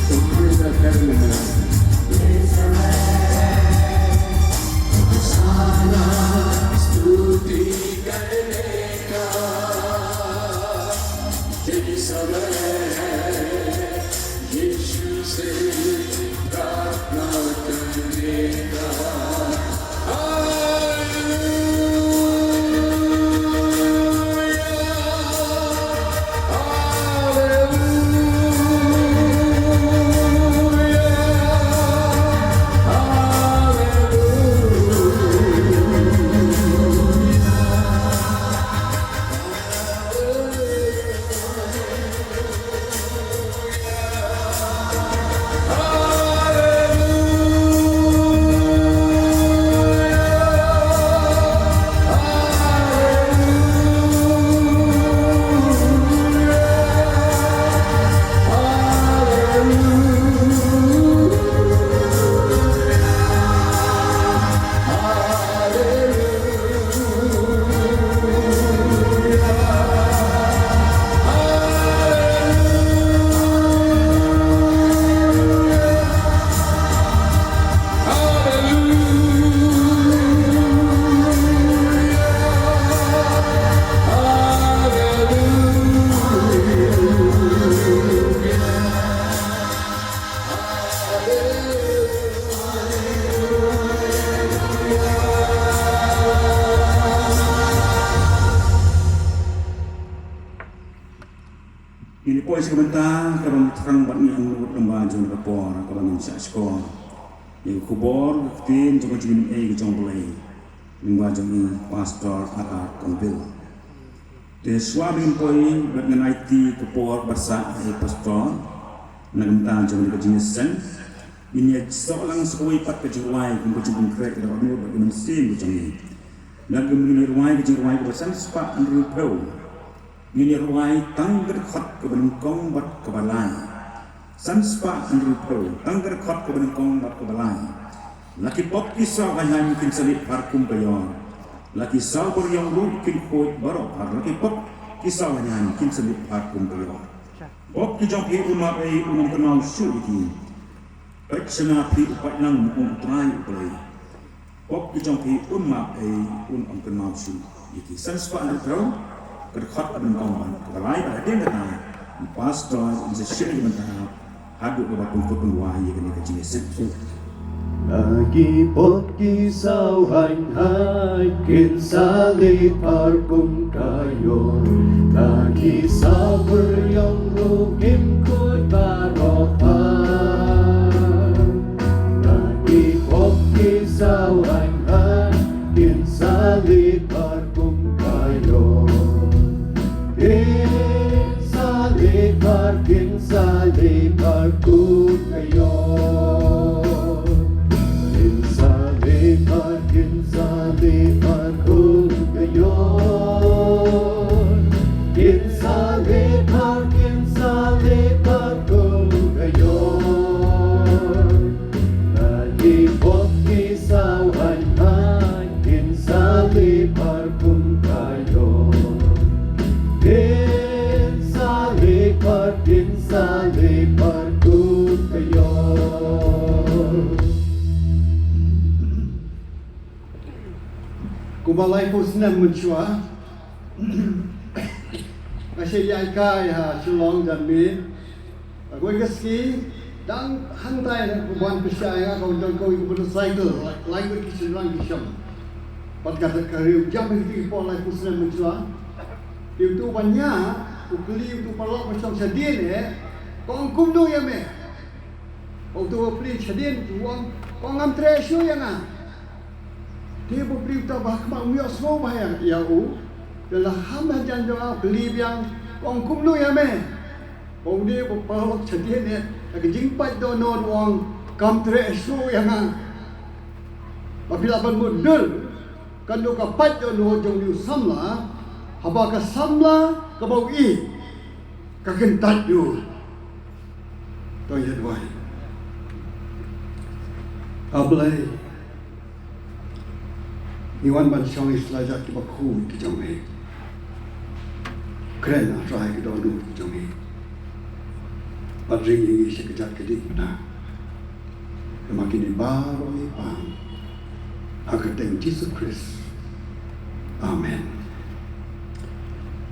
So praise that heavenly name. Ngin ïa poi sha ka bynta kaba thrang bad ngin ïa lut lyngba jong ka por kaba ngin shah shkor ïa ka khubor ka ktien jong ka jingim ei ka jong U Blei lyngba jong i Pastor R R Kongbil. Te shuwa ba ngin poi bad ngin aiti ka por ba sah ha i Pastor na ka bynta jong ka jingïaseng, ngin ïa soh lang sa kawei pat ka jingrwai kum ka jingpynkhreh ka dei bad ka mynsiem ka jong ngi. Nangta ngin ïa rwai ka jingrwai kaba san spah hynriewphew. Ngin ïa rwai tang ka dkhot kaba nyngkong bad kaba lai. San spah hynriewphew, tang ka dkhot kaba nyngkong bad kaba lai. La ki pop ki saw haiñ haiñ kin sa leit phar kum ka ïor. La ki saw bariong ruh kin khuid baroh phar, la ki pop ki saw haiñ haiñ kin sa leit phar kum ka ïor. Pop ki jong phi un map ei un ym kynmaw shuh ïa ki. Peit sha nga phi u paidlang, ong U Trai U Blei. Pop ki jong phi un map ei un ym kynmaw shuh ïa ki. San spah hynriewphew, ka dkhot kaba nyngkong bad kaba lai. Bad hadien kata i Pastor un sa shim ïa ka bynta haduh ba pynkut pynduwai ïa kane ka jingïaseng. La ki pop ki saw haiñ haiñ kin sa leit phar kum ka ïor. La ki saw bariong ruh kin khuid baroh phar. La ki pop ki saw haiñ haiñ kin sa leit phar kum ka ïor. Kin sa leit phar, kin sa leit phar kum ka ïor. Kin sa leit phar, kin sa leit phar kum ka ïor. Kin sa leit phar, kin sa leit phar kum ka ïor. La ki pop ki saw haiñ haiñ kin sa leit phar kum ka ïor. Kin sa leit phar, kin sa leit phar kum ka ïor. Kumba laiphew snem mynshuwa, nga shait ïaid kai ha Shillong janmiet. Kawei ka sngi, dang hangtai ka wan pyrshah ïa nga, ka wan don kawei ka motorcycle, lai ngut ki shynrang ki shong. Bad kata ka riew jam ha kiti ki por laiphew snem mynshuwa. Te uto uba ñiah u kylli uto u paralok ba shong shadien eh, ka ong kumno ïa me. Uto u plie shadien u ong, ka ong ngam treh shuh ïa nga. Te u briew uta ba ha khmat um ïohsngew bha ïa, ïa u. Te la ham hajan jong nga u kylli biang, ka ong kumno ïa me. Ong de u paralok shadien eh, da ka jingpait dohnud u ong kam treh shuh ïa nga. Ba phi lah ban mutdur, kan dei ka pait dohnud jong une u samla, haba ka samla kaba u ïeit ka kyntait ïa u. To ïa duwai. A Blei, ngi wan ban shong ïa ki kjat kiba khuid ki jong me. Kren, A Trai, ka dohnud jong ngi, bad ring ïa ngi sha ka jingkit khlieh. Namar kine baroh ngi pan ha ka kyrteng Jisu Khrist. Amen.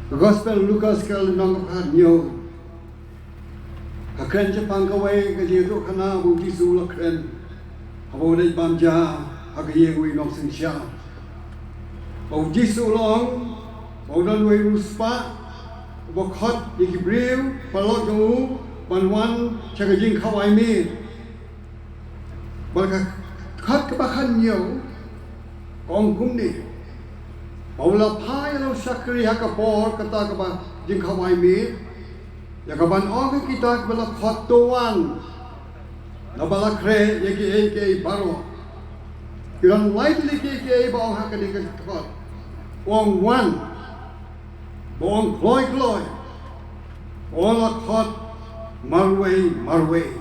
Gospel Lukas ka lynnong kaba khathynñiew. Ka kren shaphang kawei ka jingïathuhkhana ba u Jisu u la kren haba u leit bam ja ha ka ïing uwei u nongsynshar. Ba u Jisu u la ong ba u don uwei u riewspah uba khot ïa ki briew paralok jong u ban wan sha ka jingkhawai miet. Bad ka dkhot kaba khathynñiew ka ong kumne: Ba u la phah ïa la u shakri ha ka por kata kaba jingkhawai miet, ïa kaban ong ïa kita kiba la khot, to wan, naba la khreh ïa kiei kiei baroh. Ki don lai tylli kiei kiei ba ong ha kane ka dkhot. U ong wan, ba ong kloi kloi, ba ong la khot marwei marwei.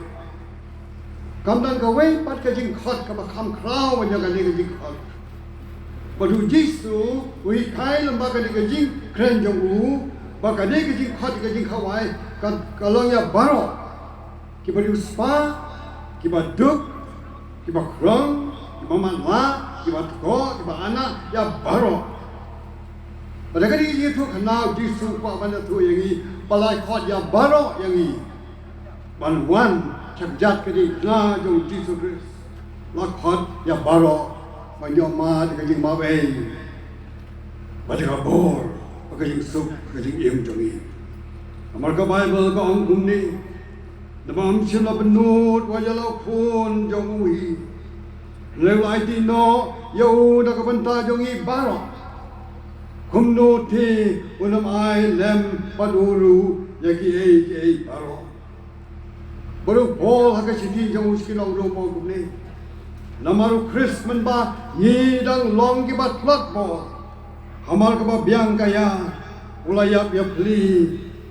Kam don kawei pat ka jingkhot kaba kham khraw ban ïa kane ka jingkhot. Bad u Jisu u hikai lem bad kane ka jingkren jong u ba kane ka jingkhot, ka jingkhawai, ka, ka long ïa baroh. Kiba riewspah, kiba duk, kiba khrong, kiba matlah, kiba tkoh, kiba anak, ïa baroh. Bad ha kane ka jingïathuhkhana u Jisu u kwah ban ïathuh ïa ngi ba la khot ïa baroh ïa ngi ban wan sha ka jingkit khlieh jong u Jisu Khrist. La khot ïa baroh ban ïoh mad ïa ka jingmabei bad ïa ka bor bad ka jingsuk, ka jingim jong ngi. Namar ka Baibl ka ong kumne: Namar ym shym la bynnud wat ïa la u Khun jong u hi, hynrei u la aiti noh ïa u na ka bynta jong ngi baroh. Kumno te un ym ai lem pat u ruh ïa kiei kiei baroh. Bad u Paul ha ka shithi jong u sha ki nong Rom u ong kumne: Namar u Khrist mynba ngi dang long kiba tlot bor, hamar kaba biang ka ïa, u la ïap ïapli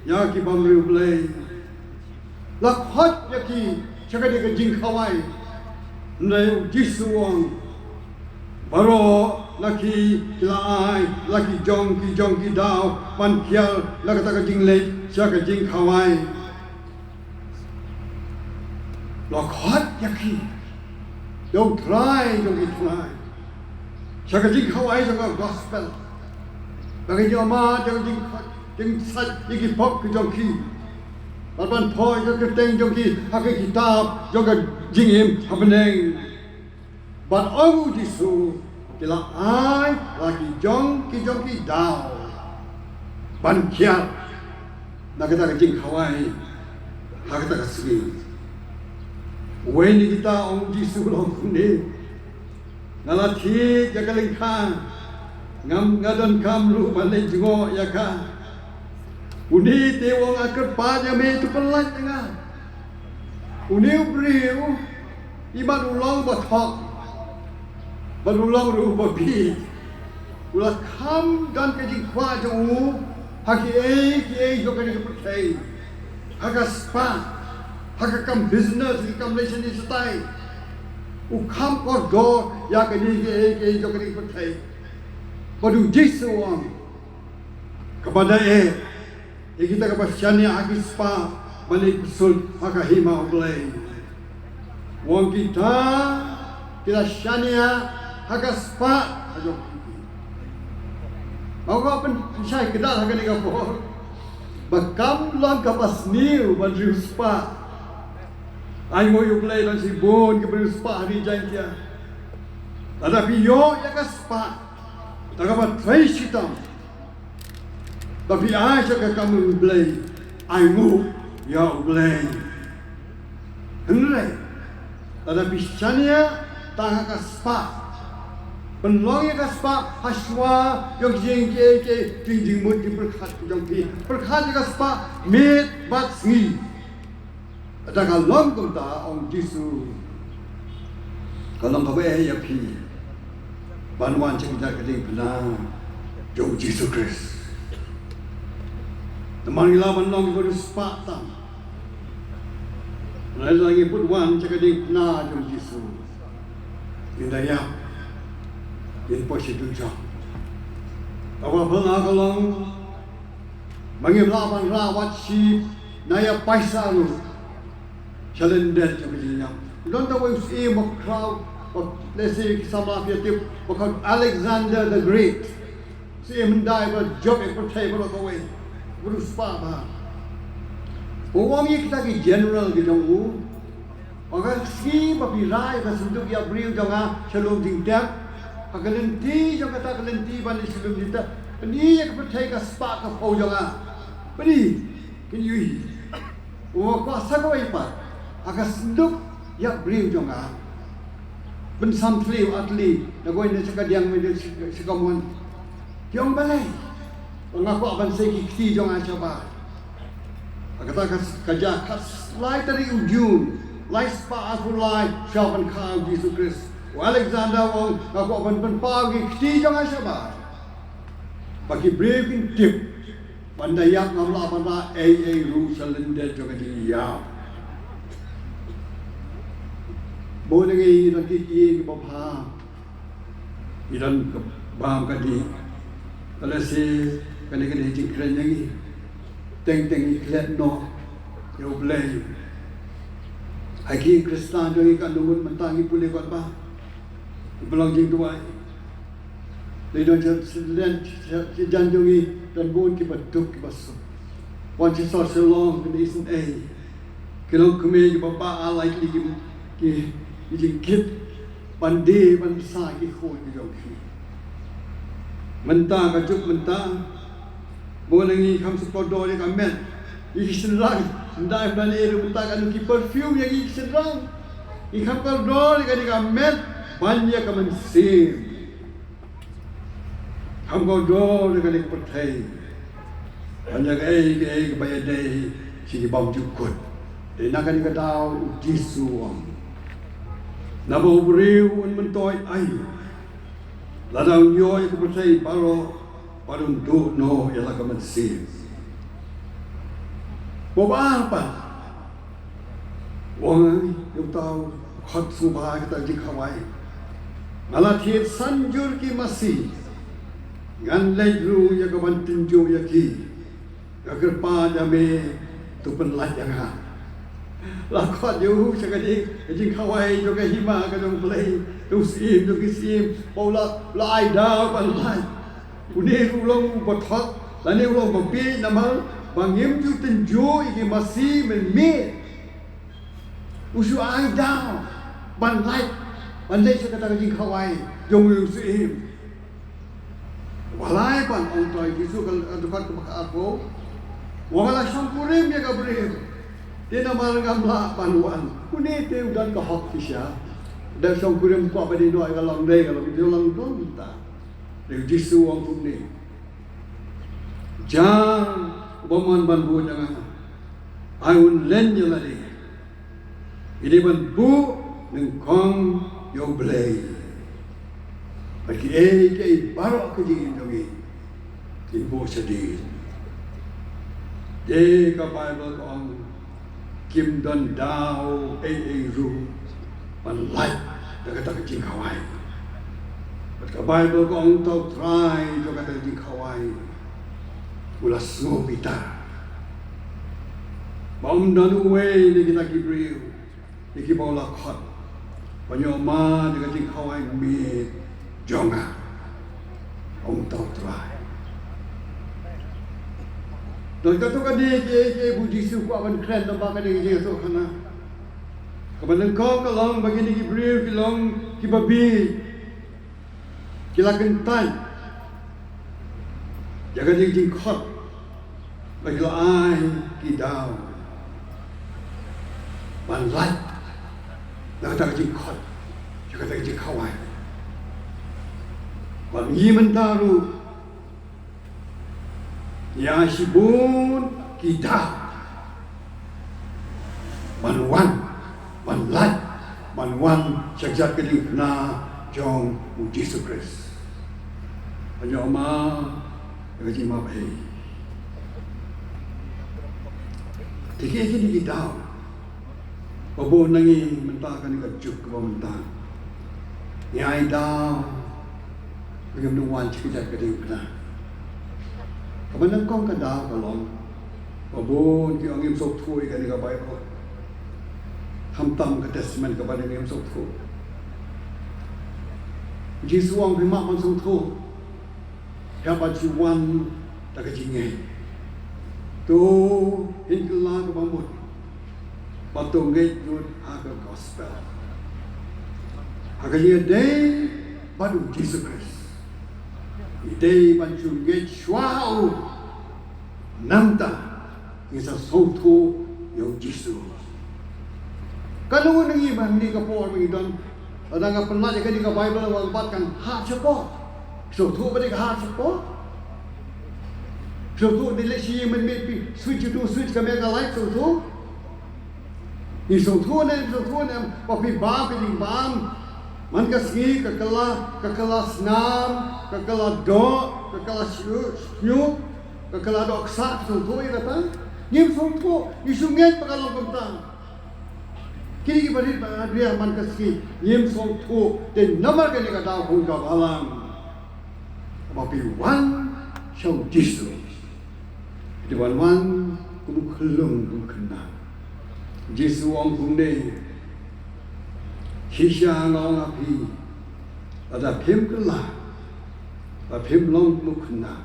ïa ki bymriewblei. La khot ïa ki sha kane ka jingkhawai. Hynrei u Jisu u ong, baroh na ki ki la ai la ki jong ki jong ki daw ban kiar la kata ka jingleit sha ka jingkhawai. La khot ïa ki, ïa u Trai jong ki trai, sha ka jingkhawai jong ka gospel. Ba kin ïoh mad ïa ka jingkhot, jingsait ïa ki pop ki jong ki, bad ban poi ïa ka kyrteng jong ki ha ka kitab jong ka jingim ha bneng. Bad ong u Jisu, ki la ai la ki jong ki jong ki daw ban kiar na kata ka jingkhawai ha kata ka sngi. Uwei na kita, ong u Jisu, u la ong kumne: Nga la thied ïa ka lyngkha, ngam, nga donkam ruh ban leit jngoh ïa ka. Une te u ong, nga kyrpad ïa me, to pynlait ïa nga. Une u briew, imat u long ba thok, bad u long ruh ba bieit, u la kham don ka jingkwah jong u ha kiei kiei jong kane ka pyrthei, ha ka spah, ha ka kam business, ha ka kam leit shane shatai. U kham kordor ïa kane kiei kiei jong kane ka pyrthei. Bad u Jisu u ong, kaba da eh ïa kita kiba shaniah ha ki spah ban leit pyrshut ha ka hima U Blei. U ong, kita ki la shaniah ha ka spah ka jong ki. Ba nga pynshai kdar ha kane ka por ba kam long kaba sniew ban riewspah. Ai nguh ïa U Blei, don shibun kiba riewspah ha ri Jaintia. Lada phi ïoh ïa ka spah da kaba trei shitom, da phi ai sha ka kam U Blei, ai nguh ïa U Blei. Hynrei lada phi shaniah tang ha ka spah, pynlong ïa ka spah ha shuwa jong ki jing kiei kiei, jing jingmut jingpyrkhat jong phi, pyrkhat ïa ka spah miet bad sngi. Lada ka long kumta, ong Jisu, ka long kaba eh ïa phi ban wan sha ka jingkit khlieh jong U Jisu Khrist. Namar ngi lah ban long kiba riewspah tam, hynrei lada ngi bud wan sha ka jingkit khlieh jong U Jisu, ngin da ïap, ngin poi sha dujok. Kaba bha ka long Ba ngim lah ban rah wat shi na ïa paisa ruh sha lyndet jong ka jingïap. Don tang uwei u syiem ba khraw, ba lehse ki samla phi ïa tip, ba khot Alexander the Great. Syiem hyndai ba jop ïa ka pyrthei baroh kawei. Ba riewspah bha. U ong ïa kita ki general ki jong u, ba ka sngi ba phi rah ïa ka synduk ïap briew jong nga sha lum jingtep, ha ka lynti jong kata ka lynti ban ïa sha lum jingtep, pyni ïa ka pyrthei ka spah ka phew jong nga. Pyni, kin ïohi. U ong kwah sa kawei pat, ha ka synduk ïap briew jong nga, pynsam thliew ar tylli na kawei na sha kadiang, mynta sha, sha kamon. Ki ong balei? Nga kwah ban sei ki kti jong nga shabar. Ha kata ka, ka jaka lai tarik u June, lai spah arphew lai sha ban kha u Jisu Khrist, u Alexander u ong, nga kwah ban pynpaw ki kti jong nga shabar, ba ki briew kin tip ba ynda ïap ngam lah ban rah ei ei ruh sha lyndet jong ka jingïap. Bun na ngi don ki ïing kiba bha, ngi don ka bam ka dih. Ka lehse kane ka dei jingkren jong ngi. Teng teng ngi klet noh ïa U Blei. Ha ki Khristan jong ngi katno ngut mynta ngi pule kot ba ngi pynlong jingduwai. Ngi don sha, sha, sha jan jong ngi don bun kiba duk kiba suk. Wan sha sor sha long kin isynei. Ki longkmie kiba bah ar lai tylli ki, ki, ki jingkit ban die ban sa ki khun ki jong ki. Mynta ka juk mynta, bun na ngi kham shu kordor ïa ka met, ïa ki shynrang. Ynda ym don ei ruh mynta katno ki perfume ïa ki shynrang. Ngi kham kordor ïa kane ka met ban ïa ka mynsiem. Kham kordor ïa kane ka pyrthei ban ïa kaei kaei kaba ïadei sha ki bymjukut. Dei na kane ka daw u Jisu u ong, naba u briew un myntoi aïu lada un ïoh ïa ka pyrthei baroh bad un duh noh ïa la ka mynsiem? Ba ar pat, u ong ïa uta u khot sngewbha kata ka jingkhawai, nga la thied san jur ki masi, ngan leit ruh ïa ka ban tynjuh ïa ki. Nga kyrpad ïa me, to pynlait ïa nga. La khot ïa u sha kane ka jingkhawai jong ka hima ka jong U Blei, u Syiem jong ki syiem, ba u la, u la ai daw ban lait. Une ruh u long uba thok lane u long uba bieit namar ba ngim ju tynjuh ïa ki masi mynmiet. U shu ai daw ban lait, ban leit sha kata ka jingkhawai jong u Syiem. Wat la ai ban ong, to ïa u Jisu ka, ka dkhot kaba ka arphew, wat la shongkurim ïa ka briew. Te namar ngam lah ban wan. Une te u don ka hok shisha. Da shongkurim kwah ban ïeh noh ïa ka longdei, ka longdei, ka longdei ta. Te u Jisu u ong kumne, jang uba mon ban bud ïa nga, ai un len ïa lade, i dei ban buh nyngkong ïa U Blei, bad kiei kiei baroh ka jingim jong ngi kin buh shadien. Te ka Baibl ka ong, kim don daw ei ei ruh ban lait da kata ka jingkhawai. Bad ka Baibl ka ong, uta u trai jong kata ka jingkhawai u la sngewbitar ba ym don uwei na kita ki briew, ïa kiba u la khot, ban ïoh mad ïa ka jingkhawai miet jong nga, ong uta u trai. Don katto katne kiei kiei ba u Jisu u kwah ban kren lyngba kane ka jingïathuhkhana. Kaba nyngkong ka long ba kine ki briew ki long kiba bieit. Ki la kyntait ïa ka jingkhot, ba ki la ai ki daw ban lait na kata ka jingkhot, ïa kata ka jingkhawai. Bad ngi mynta ruh ngi ai shibun ki daw ban wan, ban lait, ban wan sha kjat ka jingkyrkhu jong u Jisu Khrist. Ban ïoh mad ïa ka jingmap ei. Te kiei kine ki daw ba bun na ngi mynta, kane ka juk kaba mynta, ngi ai daw ba ngim wan sha kjat ka jingkyrkhu. Kaba nyngkong ka daw ka long ba bun ki ong ngim sngewthuh ïa kane ka Baibl. Khamtam ka Testament kaba dang ngim sngewthuh. Jisu ong phi map ban sngewthuh. Haba ju wan da ka jingngeit. To phin kylla kaba mut ba to ngeit lut ha ka gospel. Ha ka jingïadei bad u Jisu Khrist. Ngi dei ban ju ngeit shuwa ha u. Nangta ngin sa sngewthuh ïa u Jisu. Kano ngi ba ngi ka por ngi don. Lada nga pynlait ïa kane ka Baibl nga bat kan ha shapoh. Sngewthuh ba dei ka ha shapoh. Sngewthuh dei leh shi mynmiet phi switch to switch ka meh ka light sngewthuh. Ngi sngewthuh ne sngewthuh ne ba phi bam phi ding bam. Man ka sngi ka kylla ka kylla snam ka kylla doh ka kylla shñiuh. Ka kylla doh ksa sngewthuh ïa kata. Ngim sngewthuh, ngi shu ngeit ba ka long kumta. Kine ki barit ba riang man ka sngi ngim sngewthuh, te namar kane ka daw kong ka balang. Ba phi wan sha u Jisu. Phi wan wan kum u khyllung kum u khynnah. Jisu ong kumne. Shisha nga ong ha phi. Lada phim kylla. Ba phim long kum u khynnah.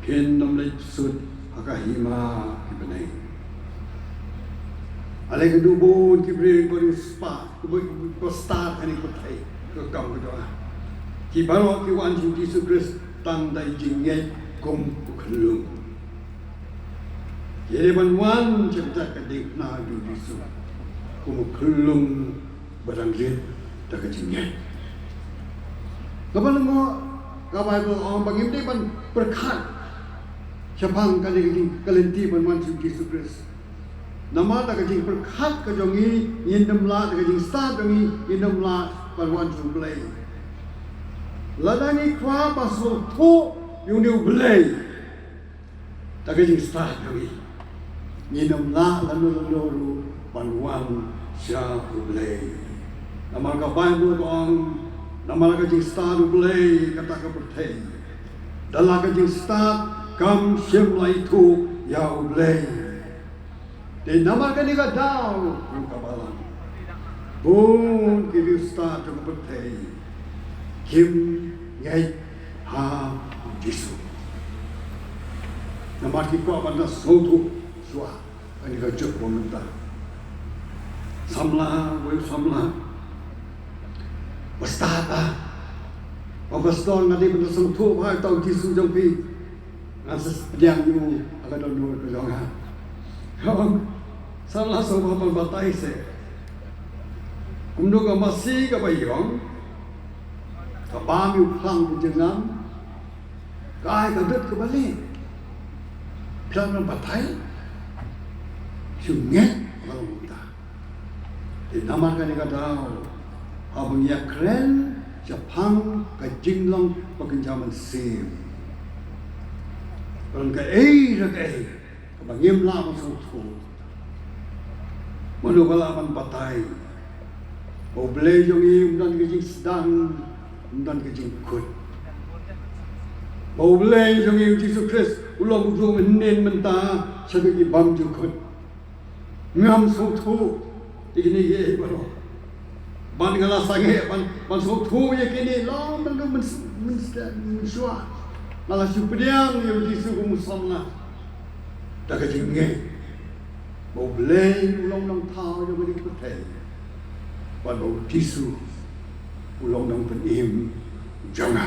Phin ym leit sut ha ka hima ki bneng. Ale ka dubun ki briew ba riewspah, ba, ba stad ha kane ka pyrthei, ka kam ka jong nga. Ki baroh ki wan sha u Jisu Khrist tang da i jingngeit kum u khyllung. Ki dei ban wan sha kata ka diengphna jong u Jisu kum u khyllung ba dang rit da ka jingngeit. Kaba lyngngoh ka Baibl ong ba ngim dei ban pyrkhat shaphang kane ka jing ka lynti ban wan sha u Jisu Khrist. Namar da ka jingpyrkhat ka jong ngi ngin ym lah, da ka jingstad jong ngi ngin ym lah ban wan sha u Blei. Lada ngi kwah ban sngewthuh ïa une u Blei. Da ka jingstad jong ngi ngin ym lah lano lano ruh ban wan sha u Blei. Namar ka Baibl ka ong, namar ka jingstad u Blei kata ka pyrthei. Da la ka jingstad kam shym la ithuh ïa u Blei. Te namar kane ka daw ruh ka balang. Bun ki riewstad jong ka pyrthei kim ngeit ha u Jisu. Namar ki kwah ban da sngewthuh shuwa kane ka juk ba mynta. Samla, wei samla. Ba stad ba. Ba pastor nga dei ban da sngewthuh ba ha uta u Jisu jong phi. Ngan sa pdiang ïa u ha ka dohnud ka jong nga. Ka ong samla sngewbha ban batai seh. Kumno ka masi kaba ïong ka bam ïa u phlang u jingngam. Ka ai ka dud kaba lieh. Phlang ban batai. Shu ngeit ba long kumta. Te namar kane ka daw haba ngi ïakren shaphang ka jinglong ba kynja mynsiem. Ka long kaei re kaei kaba ngim lah ban sngewthuh. Mano ba lah ban batai ba u Blei jong ngi um don ka jingsdang, um don ka jingkut. Ba u Blei jong ngi u Jisu Khrist u long u jong hynnin mynta sha ki bymjukut. Ngam sngewthuh ïa kine kiei baroh. Ban nga la sangeh ban, ban sngewthuh ïa kine long ban dum mynshuwa. Nga la shu pdiang ïa u Jisu kum u samla. Da ka jingngeit ba u Blei u long nongthaw jong kane ka pyrthei. Bad ba u Jisu u long nongpynim jong nga.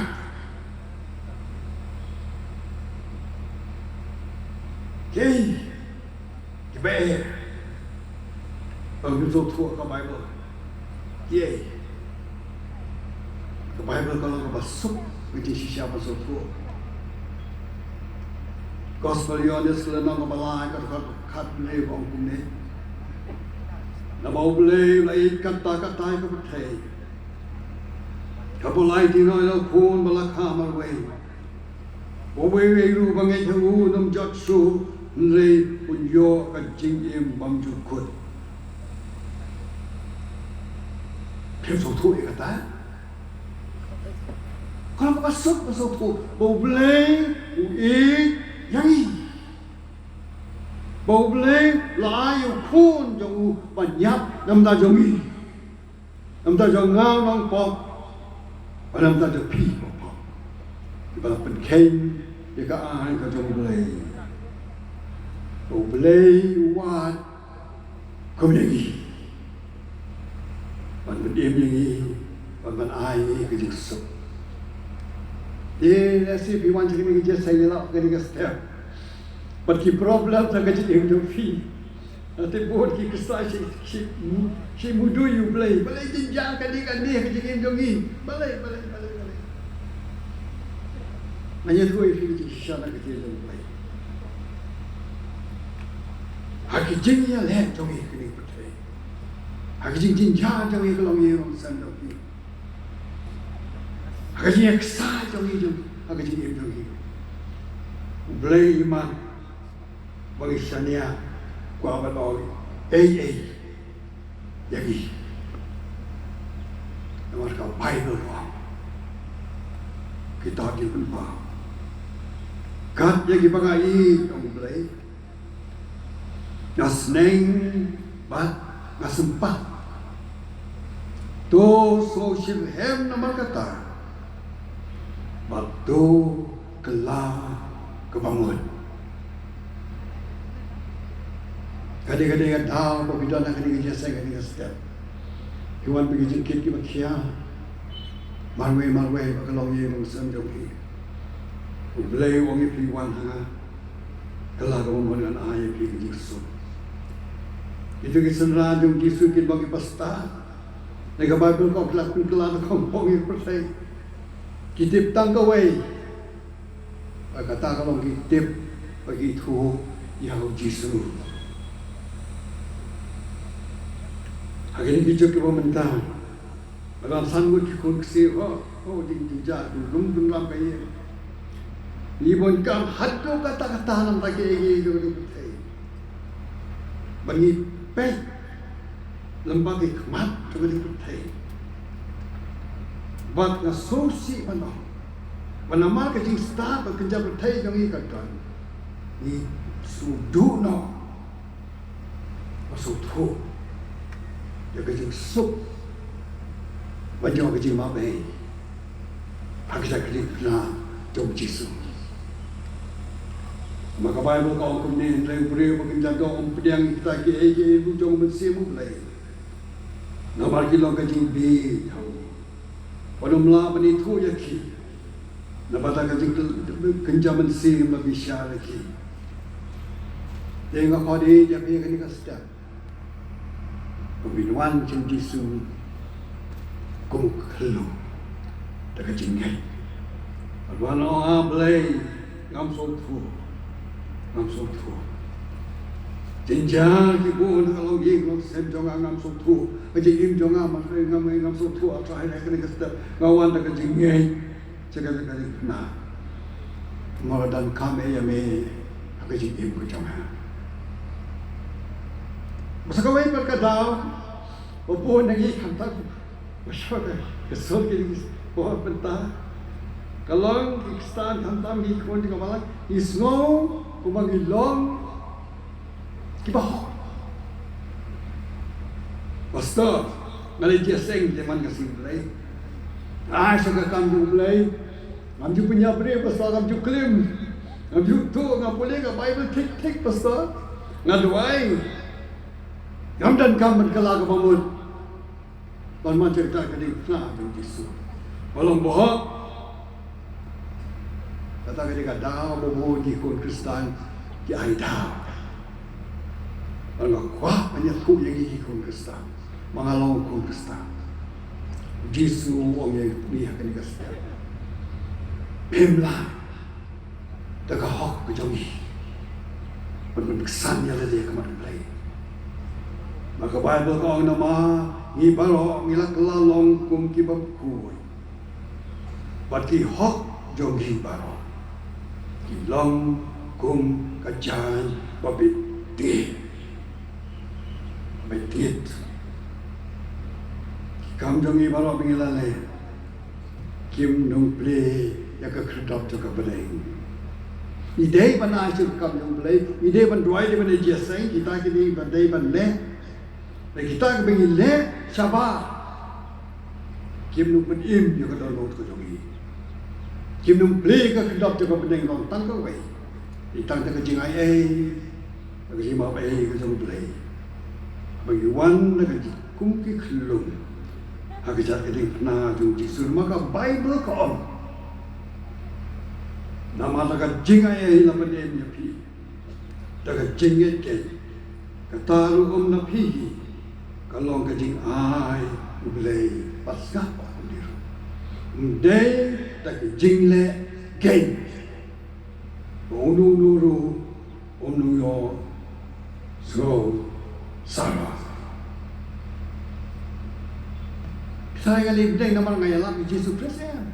Kiei kiba eh. Ba ngim sngewthuh ka Baibl. Kiei. Ka Baibl ka long kaba suk ka jingshisha ba sngewthuh. Gospel Ïoannis ka lynnong kaba lai ka dkhot khathynriew ka ong kumne. Naba u Blei u la ïeit katta katta ïa ka pyrthei. Haba u la aiti noh ïa u Khun ba la kha marwei. Uwei uwei ruh uba ngeit ha u un ym jot shuh, hynrei un ïoh ka jingim bymjukut. Phim sngewthuh ïa kata? Ka Namar ka suk ka suk ba U Blei u ïeit ïa ngi. Ba U Blei u la ai ïa u khun jong u ban ïap na bynta jong ngi. Na bynta jong nga u nongpop, bad na bynta jong phi u nongpop. Kiba la pynkheiñ ïa ka aiñ ka jong U Blei. Ba U Blei u wad kum ïa ngi. Ban pynim ïa ngi, ban, ban ai ïa ngi ka jingsuk. Te lehse phi wan sha kane ka jingïaseng ïa la kane ka step. Bad ki problem na ka jingim jong phi. Te bun ki Khristan shi, shi, shi mudui ïa U Blei. Balei jynjar kane kane ka jingim jong ngi. Balei, balei, balei, balei. Nga ïathuh ïa phi ka jingshisha na ka jingim jong U Blei. Ha ki jingïaleh jong ngi kane ka pyrthei. Ha ki jingjynjar jong ngi ka longïing longsem jong ngi. Ha ka jingïaksaid jong ngi jong, ha ka jingim jong ngi. U Blei u man ba ngi shaniah, kwah ban ong ei ei ïa ngi. Namar ka Baibl ka ong, kita ki pynpaw. Kat ïa kiba nga ïeit, ong U Blei, nga sneng bad nga sympat. To sngewsih hem namar kata, bad to kylla ka bamut. Ka dei, ka dei ka daw ba phi don ha kane ka jingïaseng, kane ka step. Phi wan bad ki jingkit kiba khia. Marwei marwei bad ka longïing longsem jong phi. U Blei u ong ïa phi, wan ha nga. Kylla ka bamut, ngan ai ïa phi ka jingsuk. Kito ki synran jong U Jisu kin long ki pasta. Na ka Baibl ka ong ki la kylla da ka kong ïa ka pyrthei. Ki tip tang kawei. Bad kata ka long ki tip bad ki ithuh ïa U Jisu. Ha kine ki juk kiba mynta, ba dang san ngut ki khun ksiew, ho, ho, jing, jingjia, dum dum dum lam ka ïing. Ngi bun kam haduh katta katta namar kiei kiei jong ka pyrthei. Ba ngi peit lem bad ki khmat jong ka pyrthei. Bad nga sngewsih ban ong, ba namar ka jingstad bad ka jingpyrthei jong ngi ka don, ngi shu duh noh. Ba sngewthuh ïa ka jingsuk ban ïoh ka jingmabei ha ka jingkyrkhu jong U Jisu. Ma ka Baibl ka ong kumne, hynrei u briew ba kynja doh um pdiang ïa kita kiei kiei ruh jong U Mynsiem U Blei, namar ki long ka jingbieit ha u. Wat ym lah ban ithuh ïa ki, naba da ka jingkynja mynsiem la bishar ïa ki. Te nga khot ïa phi ha kane ka step, ba phin wan sha U Jisu kum u khyllung da ka jingngeit. Bad wan ong, A Blei, ngam sngewthuh, ngam sngewthuh. Jynjar ki bun ha ka longïing longsem jong nga, ngam sngewthuh. Ka jingim jong nga, ma, ngam, ngam sngewthuh, A Trai, ha kane ka step nga wan da ka jingngeit sha ka, ka jingkhynnah. Mo la donkam ïa me ha ka jingim ka jong nga. Bad sa kawei pat ka daw, ba bun na ngi khamtam, ba shu ka, ka sur ki, ki por bynta. Ka long ki Khristan khamtam, ki khun jong ka balang, ngi sngew kumba ngi long kiba hok. Pastor, nga leit jingïaseng, leit man ka sngi Blei. Ai sha ka kam jong U Blei. Ngam ju pynïap briew, Pastor, ngam ju klim. Ngam ju tuh, nga pule ka Baibl thik thik, Pastor. Nga duwai. Ngam donkam ban kylla ka bamut ban man sha kata ka diengphna jong U Jisu. Ba long bahok. Kata ka dei ka daw ba bun ki khun Khristan ki ai daw. Bad nga kwah ban ïathuh ïa ngi ki khun Khristan, ba nga long khun Khristan. U Jisu u ong ïa ngi ha kane ka step, phim lah da ka hok ka jong ngi ban pynksan ïa lade ha khmat U Blei. Ba ka Baibl ka ong, namar ngi baroh ngi la kylla long kum kiba khuid. Bad ki hok jong ngi baroh ki long kum ka jaiñ ba bit tied. Ba bit tied. Ki kam jong ngi baroh ba ngi la leh, Kim nang plie ïa ka khyrdop jong ka bneng. I dei ban ai sha ka kam jong U Blei, i dei ban duwai, i dei ban ïa jingïaseng, kita kine ba dei ban leh. Lada kita kiba ngi leh shabar, kim nang pynim ïa ka dohnud ka jong ngi. Kim nang plie ïa ka khyrdop jong ka bneng, long tang kawei. Dei tang da ka jingai ei, da ka jingmap ei ka jong U Blei, ba ngi wan da ka jingkum ki khyllung ha ka jaka diengphna jong U Jisu. Namar ka Baibl ka ong, namar da ka jingai ei la pynim ïa phi da ka jingngeit keiñ. Kata ruh ym na phi hi, ka long ka jingai U Blei, bad sngap ba kumne ruh, ym dei da ka jingleh keiñ, ba uno uno ruh un ïohsngew sawa. Sa nga leh bneng namar nga ïalap ïa U Jisu Khrist, em?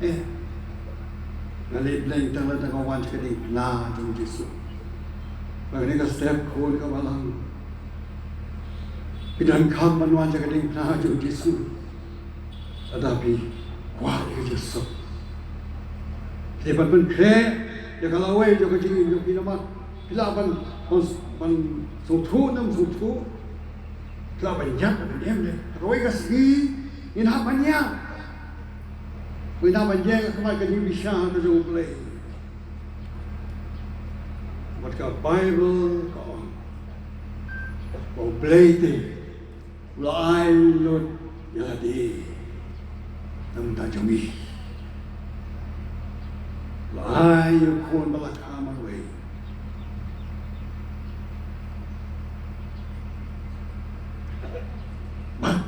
Eh. Nga leh bneng tang lada nga wan sha ka diengphna jong U Jisu. Ba kane ka step khun ka balang, phi donkam ban wan sha ka diengphna jong U Jisu. Lada phi kwah ïa ka jingsuk, phi ban pynkhreh ïa ka lawei jong ka jingim jong phi namar phi lah ban, ban, ban sngewthuh ne ym sngewthuh. Phi lah ban ïap ne ym ïap, ha kawei ka sngi ngin hap ban ïap. Ngin hap ban ïeng ha khmat ka jingbishar ka jong U Blei. Bad ka Baibl ka ong ba U Blei te u la ai lut ïa lade na ka bynta jong ngi. U la ai ïa u khun ba la kha marwei. Bad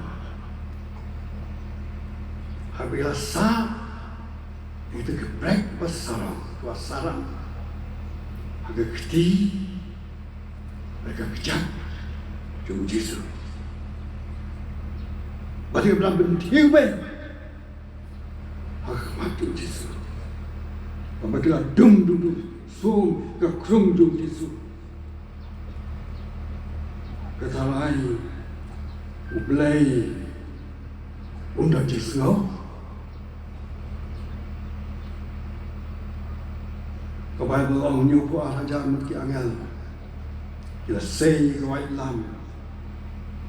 haba u la sah ïa kita ki brek ba sarong, ba sarong ha ka kti, ha ka kjat jong U Jisu, bad ki la bynthiew beit ha khmat jong U Jisu, bad ki la dum dum dum sum ha ka krung jong U Jisu. Ka tharai U Blei um don jingsngew? Ka Baibl ong hynñiewphew ar hajar ngut ki angel ki la sei ïa ka waitlam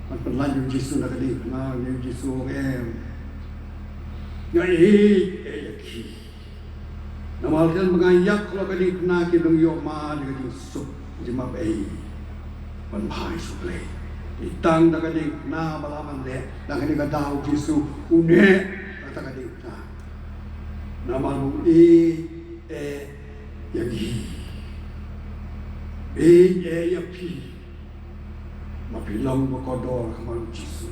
ban pynlait ïa U Jisu na ka diengphna. Ïa U Jisu u ong, em, nga ïeit, ïeit ïa ki. Namar khlem ba nga ïap halor ka diengphna kim nang ïoh ma da ka jingsuk, jingmap ei ban phai sha U Blei. Dei tang da ka diengphna ba lah ban leh. Da kane ka daw U Jisu u neh ha kata ka diengphna. Namar ba u ïeit eh ïa ngi, ïeit eh ïa phi. Ma phi long ba kordor ha khmat U Jisu.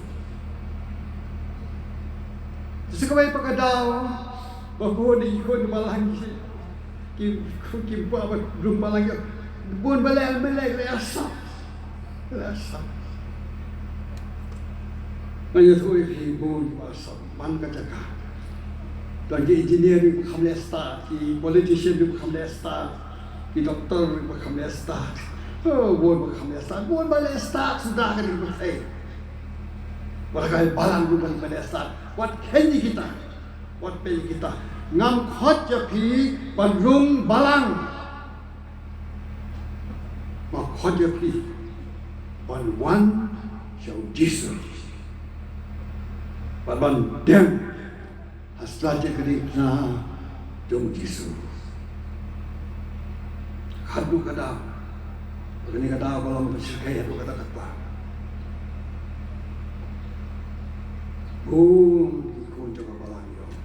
Te sa kawei pat ka daw ba bun ki khun balang ki, ki, ki kwah ban rung balang, ki bun ba leh, ba leh, leh asap. Leh asap. Nga ïathuh ïa phi, bun ba asap man ka jaka. Don ki engineer ruh ba kham leh stad, ki politician ruh ba kham leh stad, ki doctor ruh ba kham leh stad. Oh, bun ba kham leh stad, bun ba leh stad suda ka dei ba phi. Wat ka balang ruh ba leh stad. Wat khein ïa kita. Wat peit ïa kita. Ngam khot ïa phi ban rung balang. Nga khot ïa phi ban wan sha U Jisu, ban, ban dem ha sla jong ka diengphna jong U Jisu. Haduh ka daw, kane ka daw ka long ban shyrkhei haduh katta katta. Bun ki khun jong ka balang ïa u.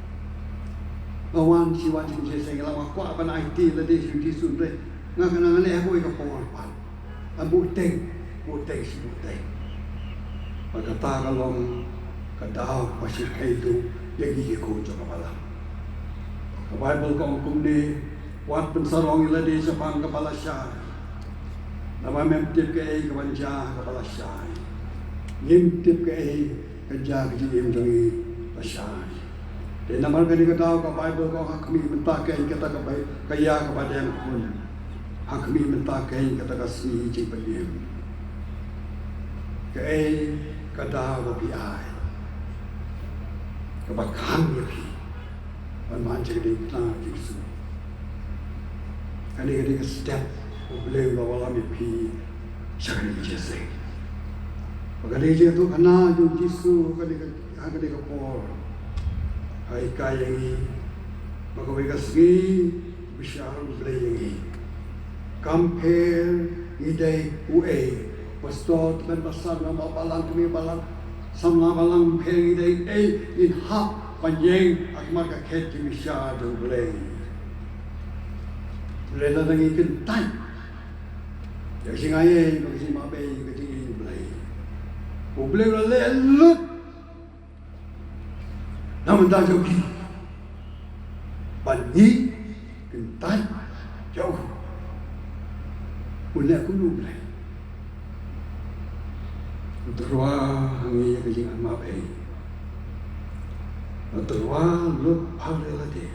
Nga wan shi wan shi shisha, nga la, nga kwah ban aiti lade sha U Jisu, hynrei nga kane nga leh ha kawei ka por pat. Nga buh teng, buh teng, shi buh teng. Bad kata ka long ka daw ba shyrkhei duh ïa ngi ki khun jong ka balang. Ka Baibl ka ong kumne, wat pynsarong ïa lade shaphang kaba lashai. Namar mem tip kaei kaban jia ha kaba lashai. Ngim tip kaei ka jia ka jingim jong ngi lashai. Te namar kane ka daw ka Baibl ka ong ha khmih mynta ka ïa kata ka bai, ka ïa kaba dang khun. Ha khmih mynta ka ïa kata ka sngi jingpynim. Kaei ka daw ba phi ai kaba khang ïa phi? Ban man sha ka diengphna jong U Jisu. Kane ka dei ka step U Blei u la wallam ïa phi sha kane ka jingïaseng. Bad ka dei ka jingïathuhkhana jong U Jisu ha kane ka, ha kane ka por. Ha ka ïa ngi ba kawei ka sngi bishar U Blei ïa ngi. Kam pher ngi dei uei. Pastor tymmen basan, rangbah balang, kmie balang, samla balang, kam pher ngi dei uei, ngin hap ban ïeng ha khmat ka khet jingbishar jong U Blei. Lada ngi kyntait ïa ka jingaiei bad ka jingmabei ïa ka jingïeit U Blei, U Blei u la leh lut na ka bynta jong ngi ban ngi kyntait ïa u. Un leh kumno U Blei? Un tyrwa ha ngi ïa ka jingmabei. Un tyrwa lut ha lade.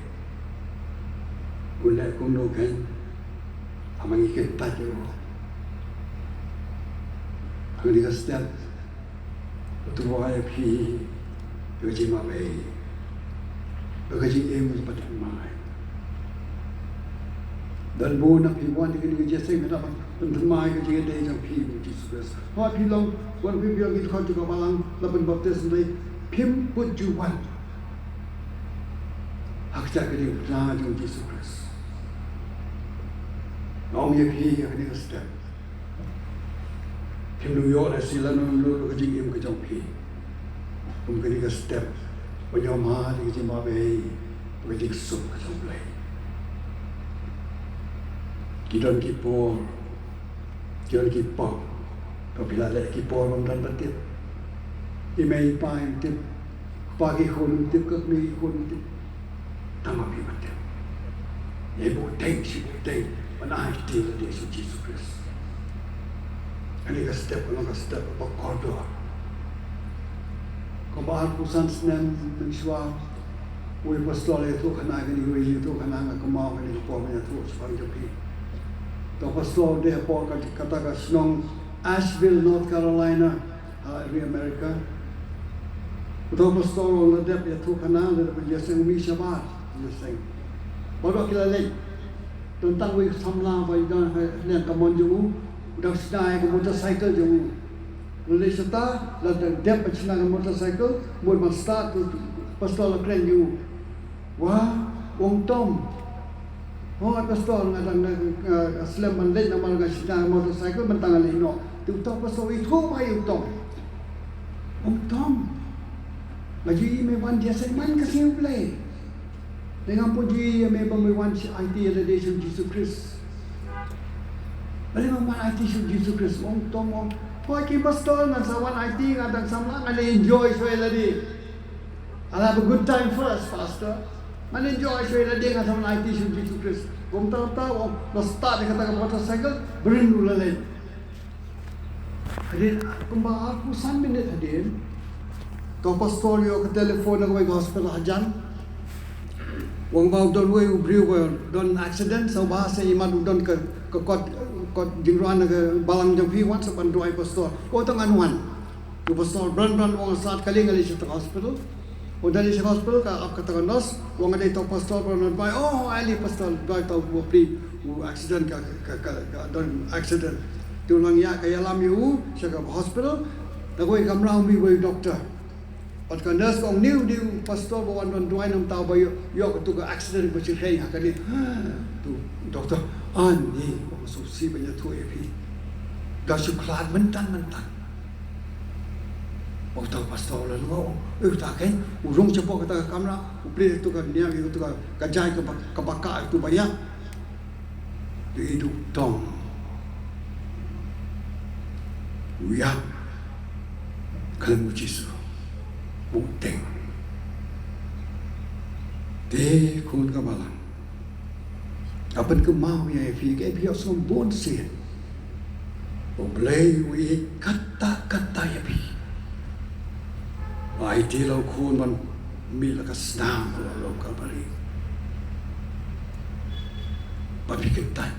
Un leh kumno kein? Haba ngi kyntait ïa u ha kane ka step. Tyrwa ïa phi ïa ka jingmabei, ïa ka jingim ba thymmai. Don bun na phi wan ïa kane ka jingïaseng, kane ban pynthymmai ïa ka jingïadei jong phi bad U Jisu Khrist. Haba phi long, wan phi, phi long ki dkhot jong ka balang, la pynbaptis, hynrei phim bud ju wan ha ka jingïadei jong U Jisu Khrist. Nga ong ïa phi ha kane ka step, phim ïoh lehse lano lano ka jingim ka jong phi kum kane ka step ban ïoh mad ïa ka jingmabei bad ka jingsuk ka jong U Blei. Ki don ki por, ki don ki por ba phi la leh ki por bym don ba tip. I mei i pa im tip, kpa ki khun im tip, ka kmie ki khun im tip. Tang ma phi ban tip. Ïa buhteng shi buhteng ban aiti lade sha U Jisu Khrist. Kane ka step ka long ka step kaba kordor. Kumba arphew san snem mynshuwa, uwei u pastor u ïathuhkhana ïa kane, uwei u ïathuhkhana, nga kynmaw kane ka por ban ïathuh shaphang jong phi. Uta u pastor u dei hapoh ka, kata ka shnong Asheville, North Carolina, ha ri America. Uta u pastor u la dep ïathuhkhana, la dep ïaseng, u mih shabar ïaseng. Baroh ki la leit. Don tang uwei u samla ba i don ha liang kamon jong u, u dang shna ïa ka motorcycle jong u. U la leit shata, la dep ban shna ka motorcycle, mut ban start, u pastor la kren ïa u. Wa, u ong, Tom. Hooid pastor, nga dang, nga, nga, nga slem ban leit namar nga shna motorcycle mynta nga leit noh. Te uta u pastor u ïathuh bha ïa u Tom. U ong, Tom, nga ju ïohi me wan ïaseng man ka sngi U Blei. Te ngam pat ju ïohi ïa me ba me wan aiti ïa lade sha U Jisu Khrist. Balei me wan aiti sha U Jisu Khrist? U ong, Tom u ong, hooid keiñ pastor, ngan sa wan aiti, nga dang samla, ngan enjoy shuwa ïa lade. I'll have a good time first, Pastor. Ngan enjoy shuwa ïa lade, ngan sa wan aiti sha U Jisu Khrist. Kumta kumta, u ong, la start ïa kata ka motorcycle, brin u la leit. Hadien kumba arphew san minit hadien, uta u pastor u ïoh ka telephone na kawei ka hospital hajan. U ong ba u don uwei u briew ba don accident, sa u ba sa imat u don ka, ka kot, kot jingrwai na ka balang jong phi, wan sa ban duwai pastor. Ko, to ngan wan. Uta u pastor bran bran u ong, start kali, nga leit sha ka hospital. Ynda leit sha ka hospital, ka ap kata ka nurse, u ong, nga dei uta u pastor ba don duwai. Oh, ai lei pastor, duwai uta u bapli, u accident, ka, ka, ka, ka don accident. Te u la ïa, ka ïalam ïa u sha ka hospital. Na kawei ka kamra u mih uwei u doctor. Bad ka nurse ka ong, une u dei u pastor ba wan don duwai na ka bynta ba ïoh, ïoh katu ka accident ba shyrkhei ha kane. Te u doctor, ani, u ong, sngewsih ban ïathuh ïa phi. Da shu khlad mynta mynta. Uta u pastor u la lyngngoh, eh, uta keiñ, u rung shapoh kata ka kamra, u plie ïa katu ka niam, ïa katu ka, ka jaiñ kaba, kaba kah ïa katu ba ïap. Te i duk tong. U ïap. Khlem U Jisu. U teng. Te khun ka balang. Nga pynkynmaw ïa phi, ka phi ïohsngew bun sien. U Blei u ïeit katta katta ïa phi. Ba aiti ïa u khun ban mih la ka snam ha lum Kalbari. Ba phi kyntait.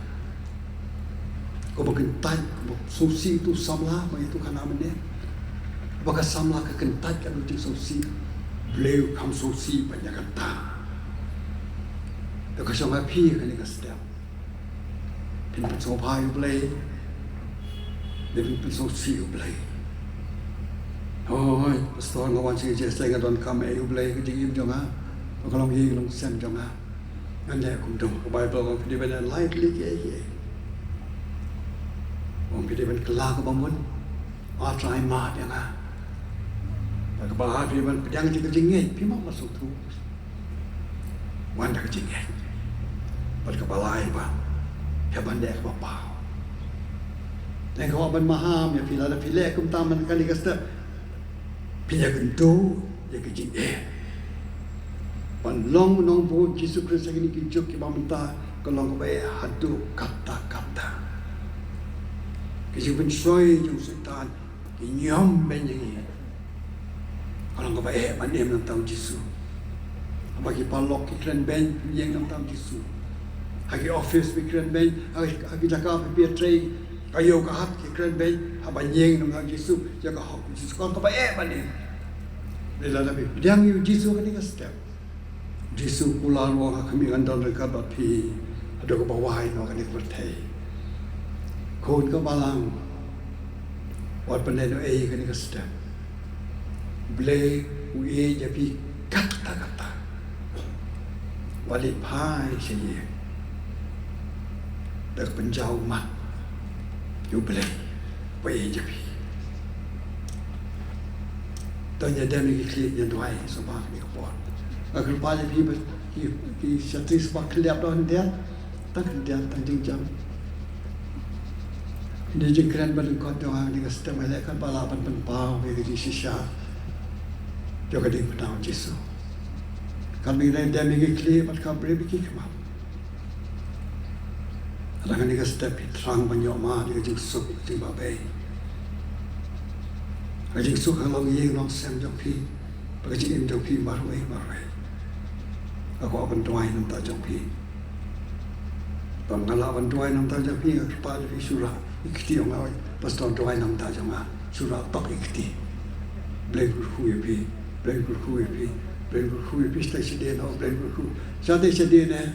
Ko ba kyntait, ko ba sngewsih ïa utu u samla ba ïathuhkhana mynne. Ba ka samla ka kyntait ka don jingsngewsih. Blei u kham sngewsih ban ïa kata. Te ka shong ha phi kane ka step. Phin pynsngewbha ïa U Blei, ne phin pynsngewsih ïa U Blei? Hooid pastor, nga wan sha ka jingïaseng, nga donkam ïa U Blei, ka jingim jong nga, ka longïing longsem jong nga. Ngan leh kumno? Ka Baibl ka ong phi dei ban leh lightly kiei kiei. Ong phi dei ban kylla kaba mut. Ah Trai, map ïa nga. Bad kaba ar phi dei ban pdiang ïa ka jingngeit, phi map, map sngewthuh. Wan da ka jingngeit. Bad kaba lai, ba hap ban leh kaba paw. Te nga kwah ban maham ïa phi, lada phi leh kumta man kane ka step, phin ïakynduh ïa ka jingeh. Ban long nongbud Jisu Khrist ha kine ki juk kiba mynta ka long kaba eh haduh katta katta. Ki jingpynshoi jong u Soitan ki ñiom beiñ ïa ngi. Ka long kaba eh ban im na bynta u Jisu. Haba ki paralok ki kren beiñ, ïeng na bynta u Jisu. Ha ki office ki kren beiñ, ha ki, ha ki jaka ba phi trei, ka ïew ka hat ki kren beiñ, haba ïeng na bynta u Jisu, ïa ka hok u Jisu, ka long kaba eh ban im. Lada phi pdiang ïa u Jisu ha kane ka step, Jisu u la ong, ha khmih ngan don ryngkat bad phi haduh kaba wai noh kane ka pyrthei. Khun ka balang, wat pynlehnohei kane ka step. Blei u ïeit ïa phi katta katta. Wat leit phai sha ïing da ka pynjaw ummat ïa U Blei ba ïeit ïa phi. To ngin ïa dem ïa ki khlieh, ngin duwai sngewbha kane ka por. Nga kyrpad ïa phi ba ki, ki shatei sngewbha khyndiat, to khyndiat, tang khyndiat, tang jingjam. Kine ki jingkren ba lyngkot jong nga ha kane ka step, nga leh katba lah ban pynpaw ïa ka jingshisha jong ka diengphna u Jisu. Katba ngin ïa dem ïa ki khlieh bad ka briew ïa ki khmat. Lada ha kane ka step phi thrang ban ïoh mad ïa ka jingsuk, ka jingbahbei, ka jingsuk ha ka longïing longsem jong phi, bad ka jingim jong phi marwei marwei, nga kwah ban duwai na ka bynta jong phi. Ba nga lah ban duwai na ka bynta jong phi, nga kyrpad ïa phi, shu rah ïa ka kti, ong nga, oi pastor, duwai na ka bynta jong nga, shu rah tok ïa ka kti. Blei kyrkhu ïa phi, Blei kyrkhu ïa phi, Blei kyrkhu ïa phi, shatei shadien, oh Blei kyrkhu, shatei shadien eh.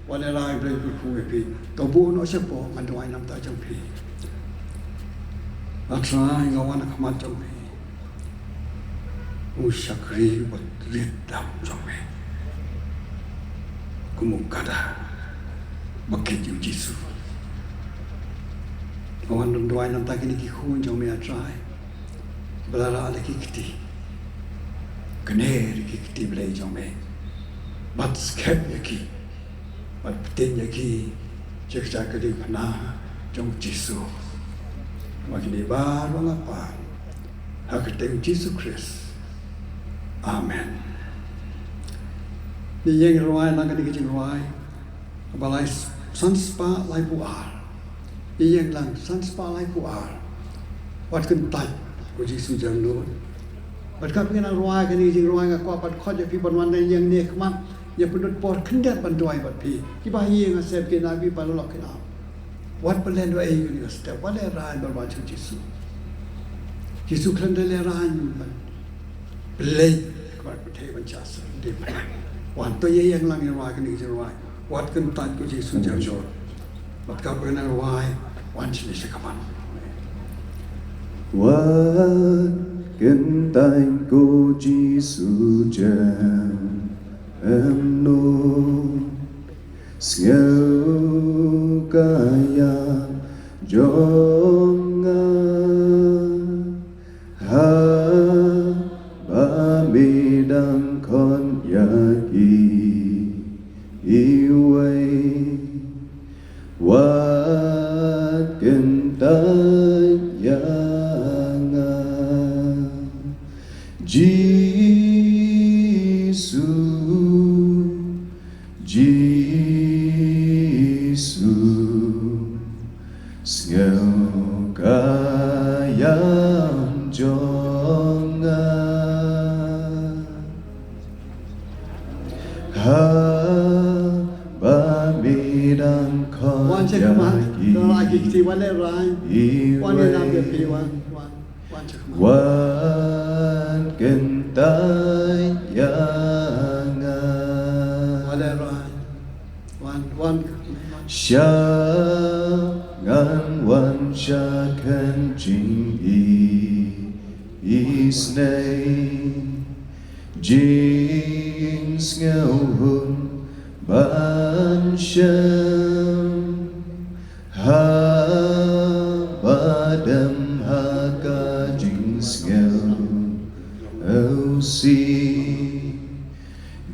Wan, eh Trai, Blei kyrkhu ïa phi. To buh noh shapoh, ngan duwai na ka bynta jong phi. Ah Trai, nga wan ha khmat jong phi. U shakri uba rit dam jong me, kum u kada ba kit ïa u Jisu. Nga wan duwai na ka bynta kine ki khun jong me, ah Trai, ba la rah da ki kti. Kane da ki kti Blei jong me, bad skhem ïa ki, bad pyntieng ïa ki sha ka diengphna jong u Jisu. Namar kine baroh nga pan ha ka kyrteng u Jisu Khrist. Amen. Ngi ïeng rwai lang kane ka jingrwai kaba lai, san spah laiphew ar. Ïeng lang, san spah laiphew ar. Wat kyntait, ko Jisu jam lut. Bad katba ngi nang rwai kane ka jingrwai, nga kwah ban khot ïa phi ban wan da ïeng ne khmat, ïa pynlut por khyndiat ban duwai bad phi. Kiba ha ïing ha sem kin ap, kiba lok kin ap. Wat pynlehnohei kane ka step, wat lehraiñ ban wan sha u Jisu. Jisu khlem da lehraiñ ban pynleit, ka wan pynthei ban shah seng. Dei pynleit. Wan, to ïa ïeng lang ïa rwai kane ka jingrwai. Wat kyntait, ko Jisu jam lut. Bad katba nang rwai, wan shane sha khmat. Wat kyntait, ko Jisu jam lut. Sngewkhia jong nga, haba me dang khot ïa ki iwei, wat kyntait ïa nga. Jisu, Jisu, sngewkhia jong nga. Haba me dang khot ïa ki, wan sha khmat, to rah ki kti, wan lehraiñ, wan ïa nam ïa phi, wan, wan. Wan sha khmat. Wat kyntait ïa nga. Wat lehraiñ. Wan, wan. Sha ngan wan sha kynjing i, isnei, jingsngew hun ban shem, haba dem ha ka jingsngew, oh si.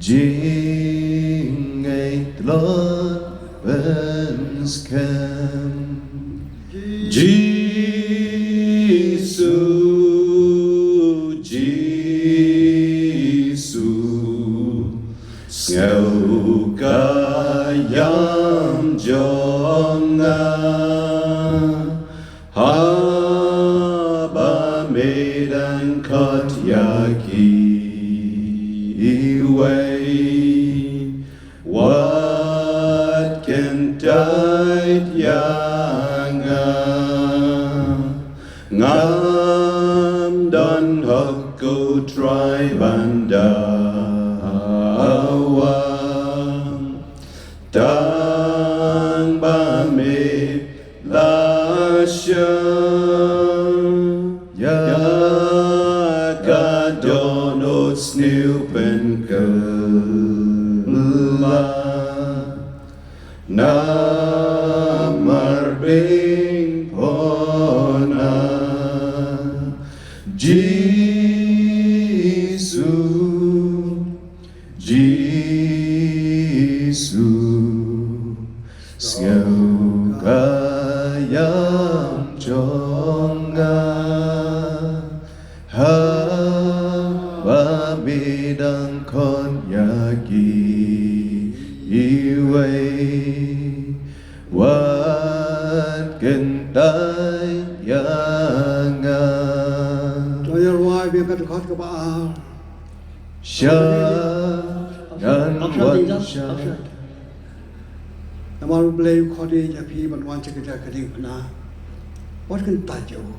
Jingngeit tlot pynskhem. Jisu, Jisu, sngew ka ïam jong nga. Haba me dang khot ïa kiwei, wat kyntait ïa nga. Ngam don hok, ko Trai, ban dawa. Tang ba me la shah ïa ka dohnud sniew pynkylla. Namar beiñ pona, Jisu, Jisu, sngew ka ïam jong nga, haba me dang khot ïa kiwei, wat kyntait ïa nga. To ïa rwai biang ka dkhot kaba ar. Sha ngan wan sha. Namar U Blei u khot ïa phi ban wan sha ka jaka diengphna. Wat kyntait ïa u.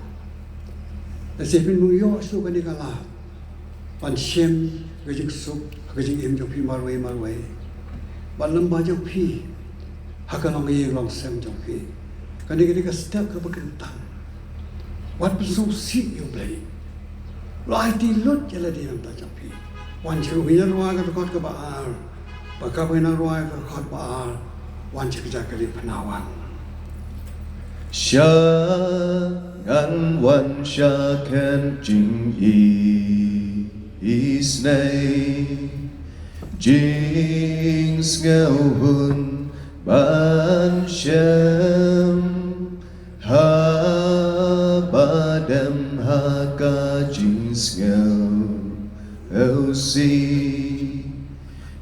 Lada phin ym ïoh shuh kane ka lad ban shem ka jingsuk, ka jingim jong phi marwei marwei. Ban lem bad jong phi ha ka longïing longsem jong phi. Kane ka dei ka step kaba kynthang. Wat pynsngewsih ïa U Blei. Lai ti lut ïa lade namar jong phi. Wan sha u, ngin ïa rwai ka dkhot kaba ar. Ba kaba ngin ïa rwai ka dkhot ba ar, wan sha ka jaka diengphna wan. Sha ngan wan sha kynjing i, isnei, jingsngew hun ban shem, haba dem ha ka jingsngew, oh si.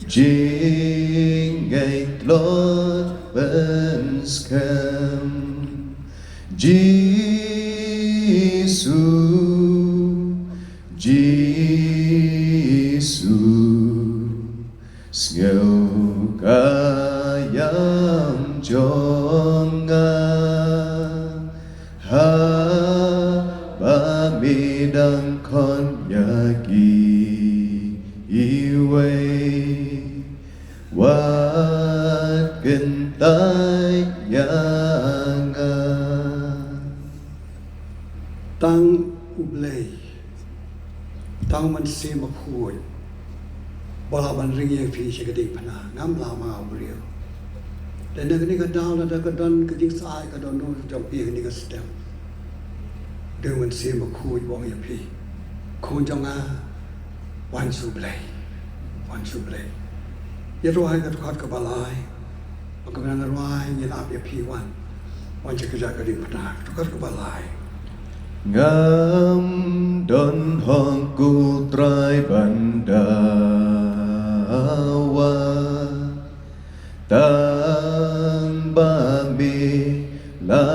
Jingngeit tlot pynskhem. Jisu, Jisu, sngew ka ïam jong nga, haba me dang khot ïa kiwei, wat kyntait ïa nga. Tang U Blei, tang U Mynsiem Bakhuid ba lah ban ring ïa phi sha ka diengphna, ngam lah ma u briew. Te na kane ka daw lada ka don ka jingshai ka dohnud jong phi ha kane ka step, dei U Mynsiem Bakhuid ba ong ïa phi, khun jong nga, wan sha U Blei, wan sha U Blei. Ïa rwai ka dkhot kaba lai. Ba kaba nang rwai ngin ap ïa phi wan. Wan sha ka jaka diengphna, dkhot kaba lai. Ngam don hok, ko Trai, ban dawa, tang ba me la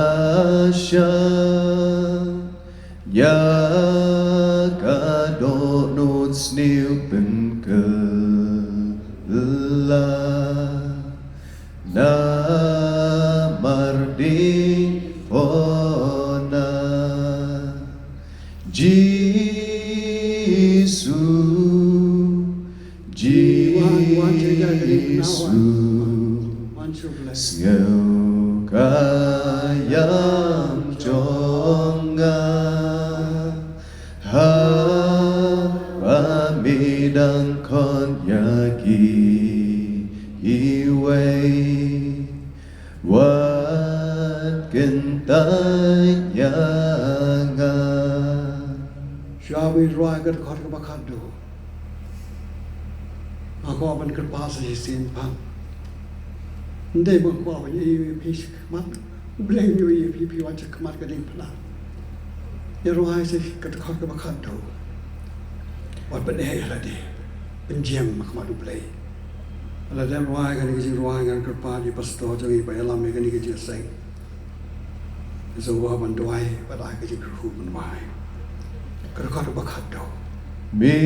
shah ïa ka dohnud sniew pynkylla. Namar dei pona, Jisu, Jisu, Sngew ka ïam jong nga, haba me dang khot ïa ki, iwei wat kyntait ïa nga. Sha ba ngi rwai ka dkhot kaba khatduh. Nga kwah ban kyrpad sa shisien pat. Ym dei ba nga kwah ban ïohi ïa phi shakhmat. U Blei un ïohi ïa phi, phi wan shakhmat ka diengphna. Ïa rwai sa ka dkhot kaba khatduh. Wat ban eh ïa lade. Pynjem ha khmat U Blei. Lada dep rwai kane ka jingrwai, ngan kyrpad ïa i pastor jong ngi ba ïalam ïa kane ka jingïaseng. Sa wan ban duwai bad ai ka jingkyrkhu ban duwai. Ka dkhot ba khatduh. Me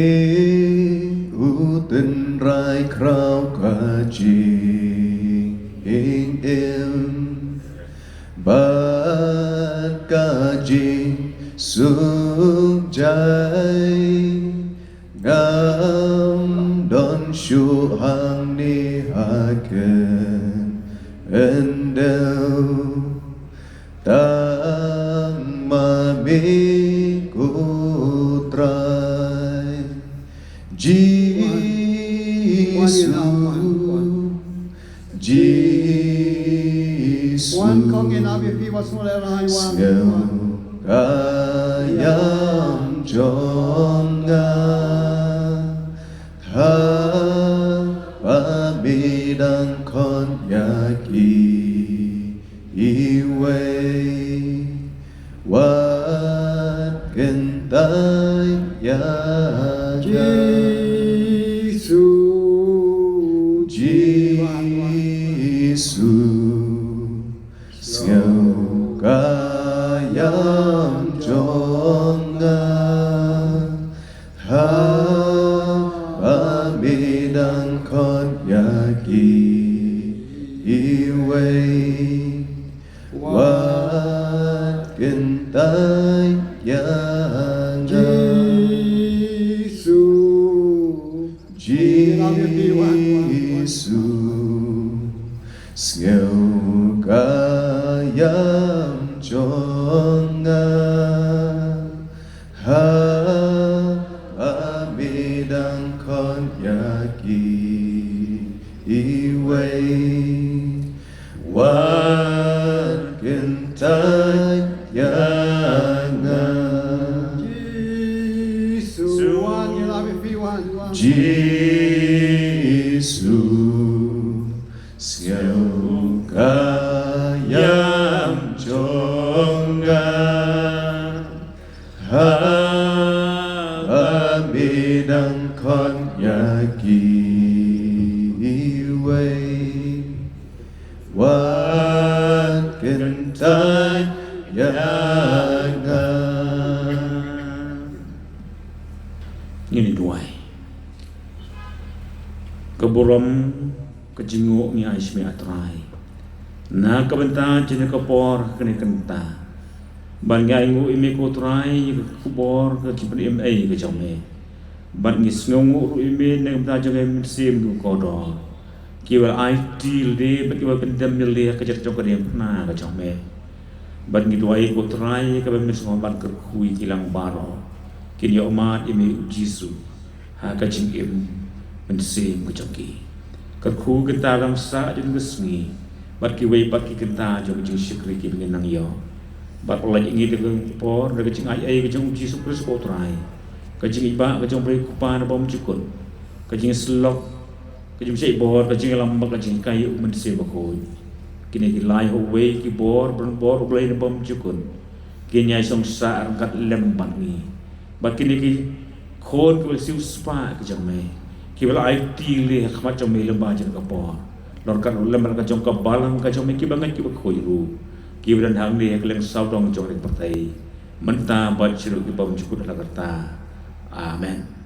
u tynrai khraw ka jingim bad ka jingsuk jai. Ngam don shuh hangne ha khyndew, tang ma me ko Trai. Jisu, Jisu, sngew ka ïam jong nga, haba me dang khot ïa ki, iwei wat kyntait ïa nga. Jisu, Jisu, sngew ka ïam jong nga, haba me dang khot ïa ki, iwei wat kyntait ïa nga. Jisu, Jisu, sngew ka ïam jong nga, haba me dang khot ïa ki, iwei wat kyntait ïa nga. Jisu, Jisu, sngew ka ïam jong nga, haba me dang khot ïa ki, iwei wat kyntait ïa nga. Ngin ïa duwai. Ka burom, ka jingnguh ngi ai sha me, ah Trai, na ka bynta jong kane ka por, kane ka bynta. Bad ngi ainguh ïa me ko Trai ïa ka khubor ka jingpynim ei ka jong me. Bad ngi sngewnguh ruh ïa me na ka bynta jong ka mynsiem ka kordor, kiba la aiti lade bad kiba pyndem ïa lade ha ka jingim jong ka diengphna ka jong me. Bad ngi duwai ko Trai ïa kaba me sngewbha ban kyrkhu ïa ki lang baroh kin ïohmad ïa me u Jisu ha ka jingim mynsiem ka jong ki. Kyrkhu kynta rang sah jong ka sngi bad kiwei pat ki kynta jong ka jingshakri kiba ngin nang ïoh. Bad pyllait ïa ngi da ka por da ka jingai ei ka jong u Jisu Khrist ko Trai, ka jingïeit ka jong u Blei Kpa naba bymjukut, ka jingïasyllok, ka jingshait bor, ka jingïalam bad ka jinghikai u Mynsiem Bakhuid. Kine ki lai ha uwei ki bor, bor, bor u Blei naba bymjukut. Kin ïai shong sah ryngkat lem bad ngi. Bad kine ki khun kiba la siew spah ka jong me, kiba la aiti lade ha khmat jong me lyngba jong ka por, la ryngkat lem bad ka jong ka balang ka jong me, kiba ngeit kiba khuid ruh, kiba don hangne ha kylleng sawdong jong ka pyrthei, mynta bad shaduh ki bymjukut la katta. Amen.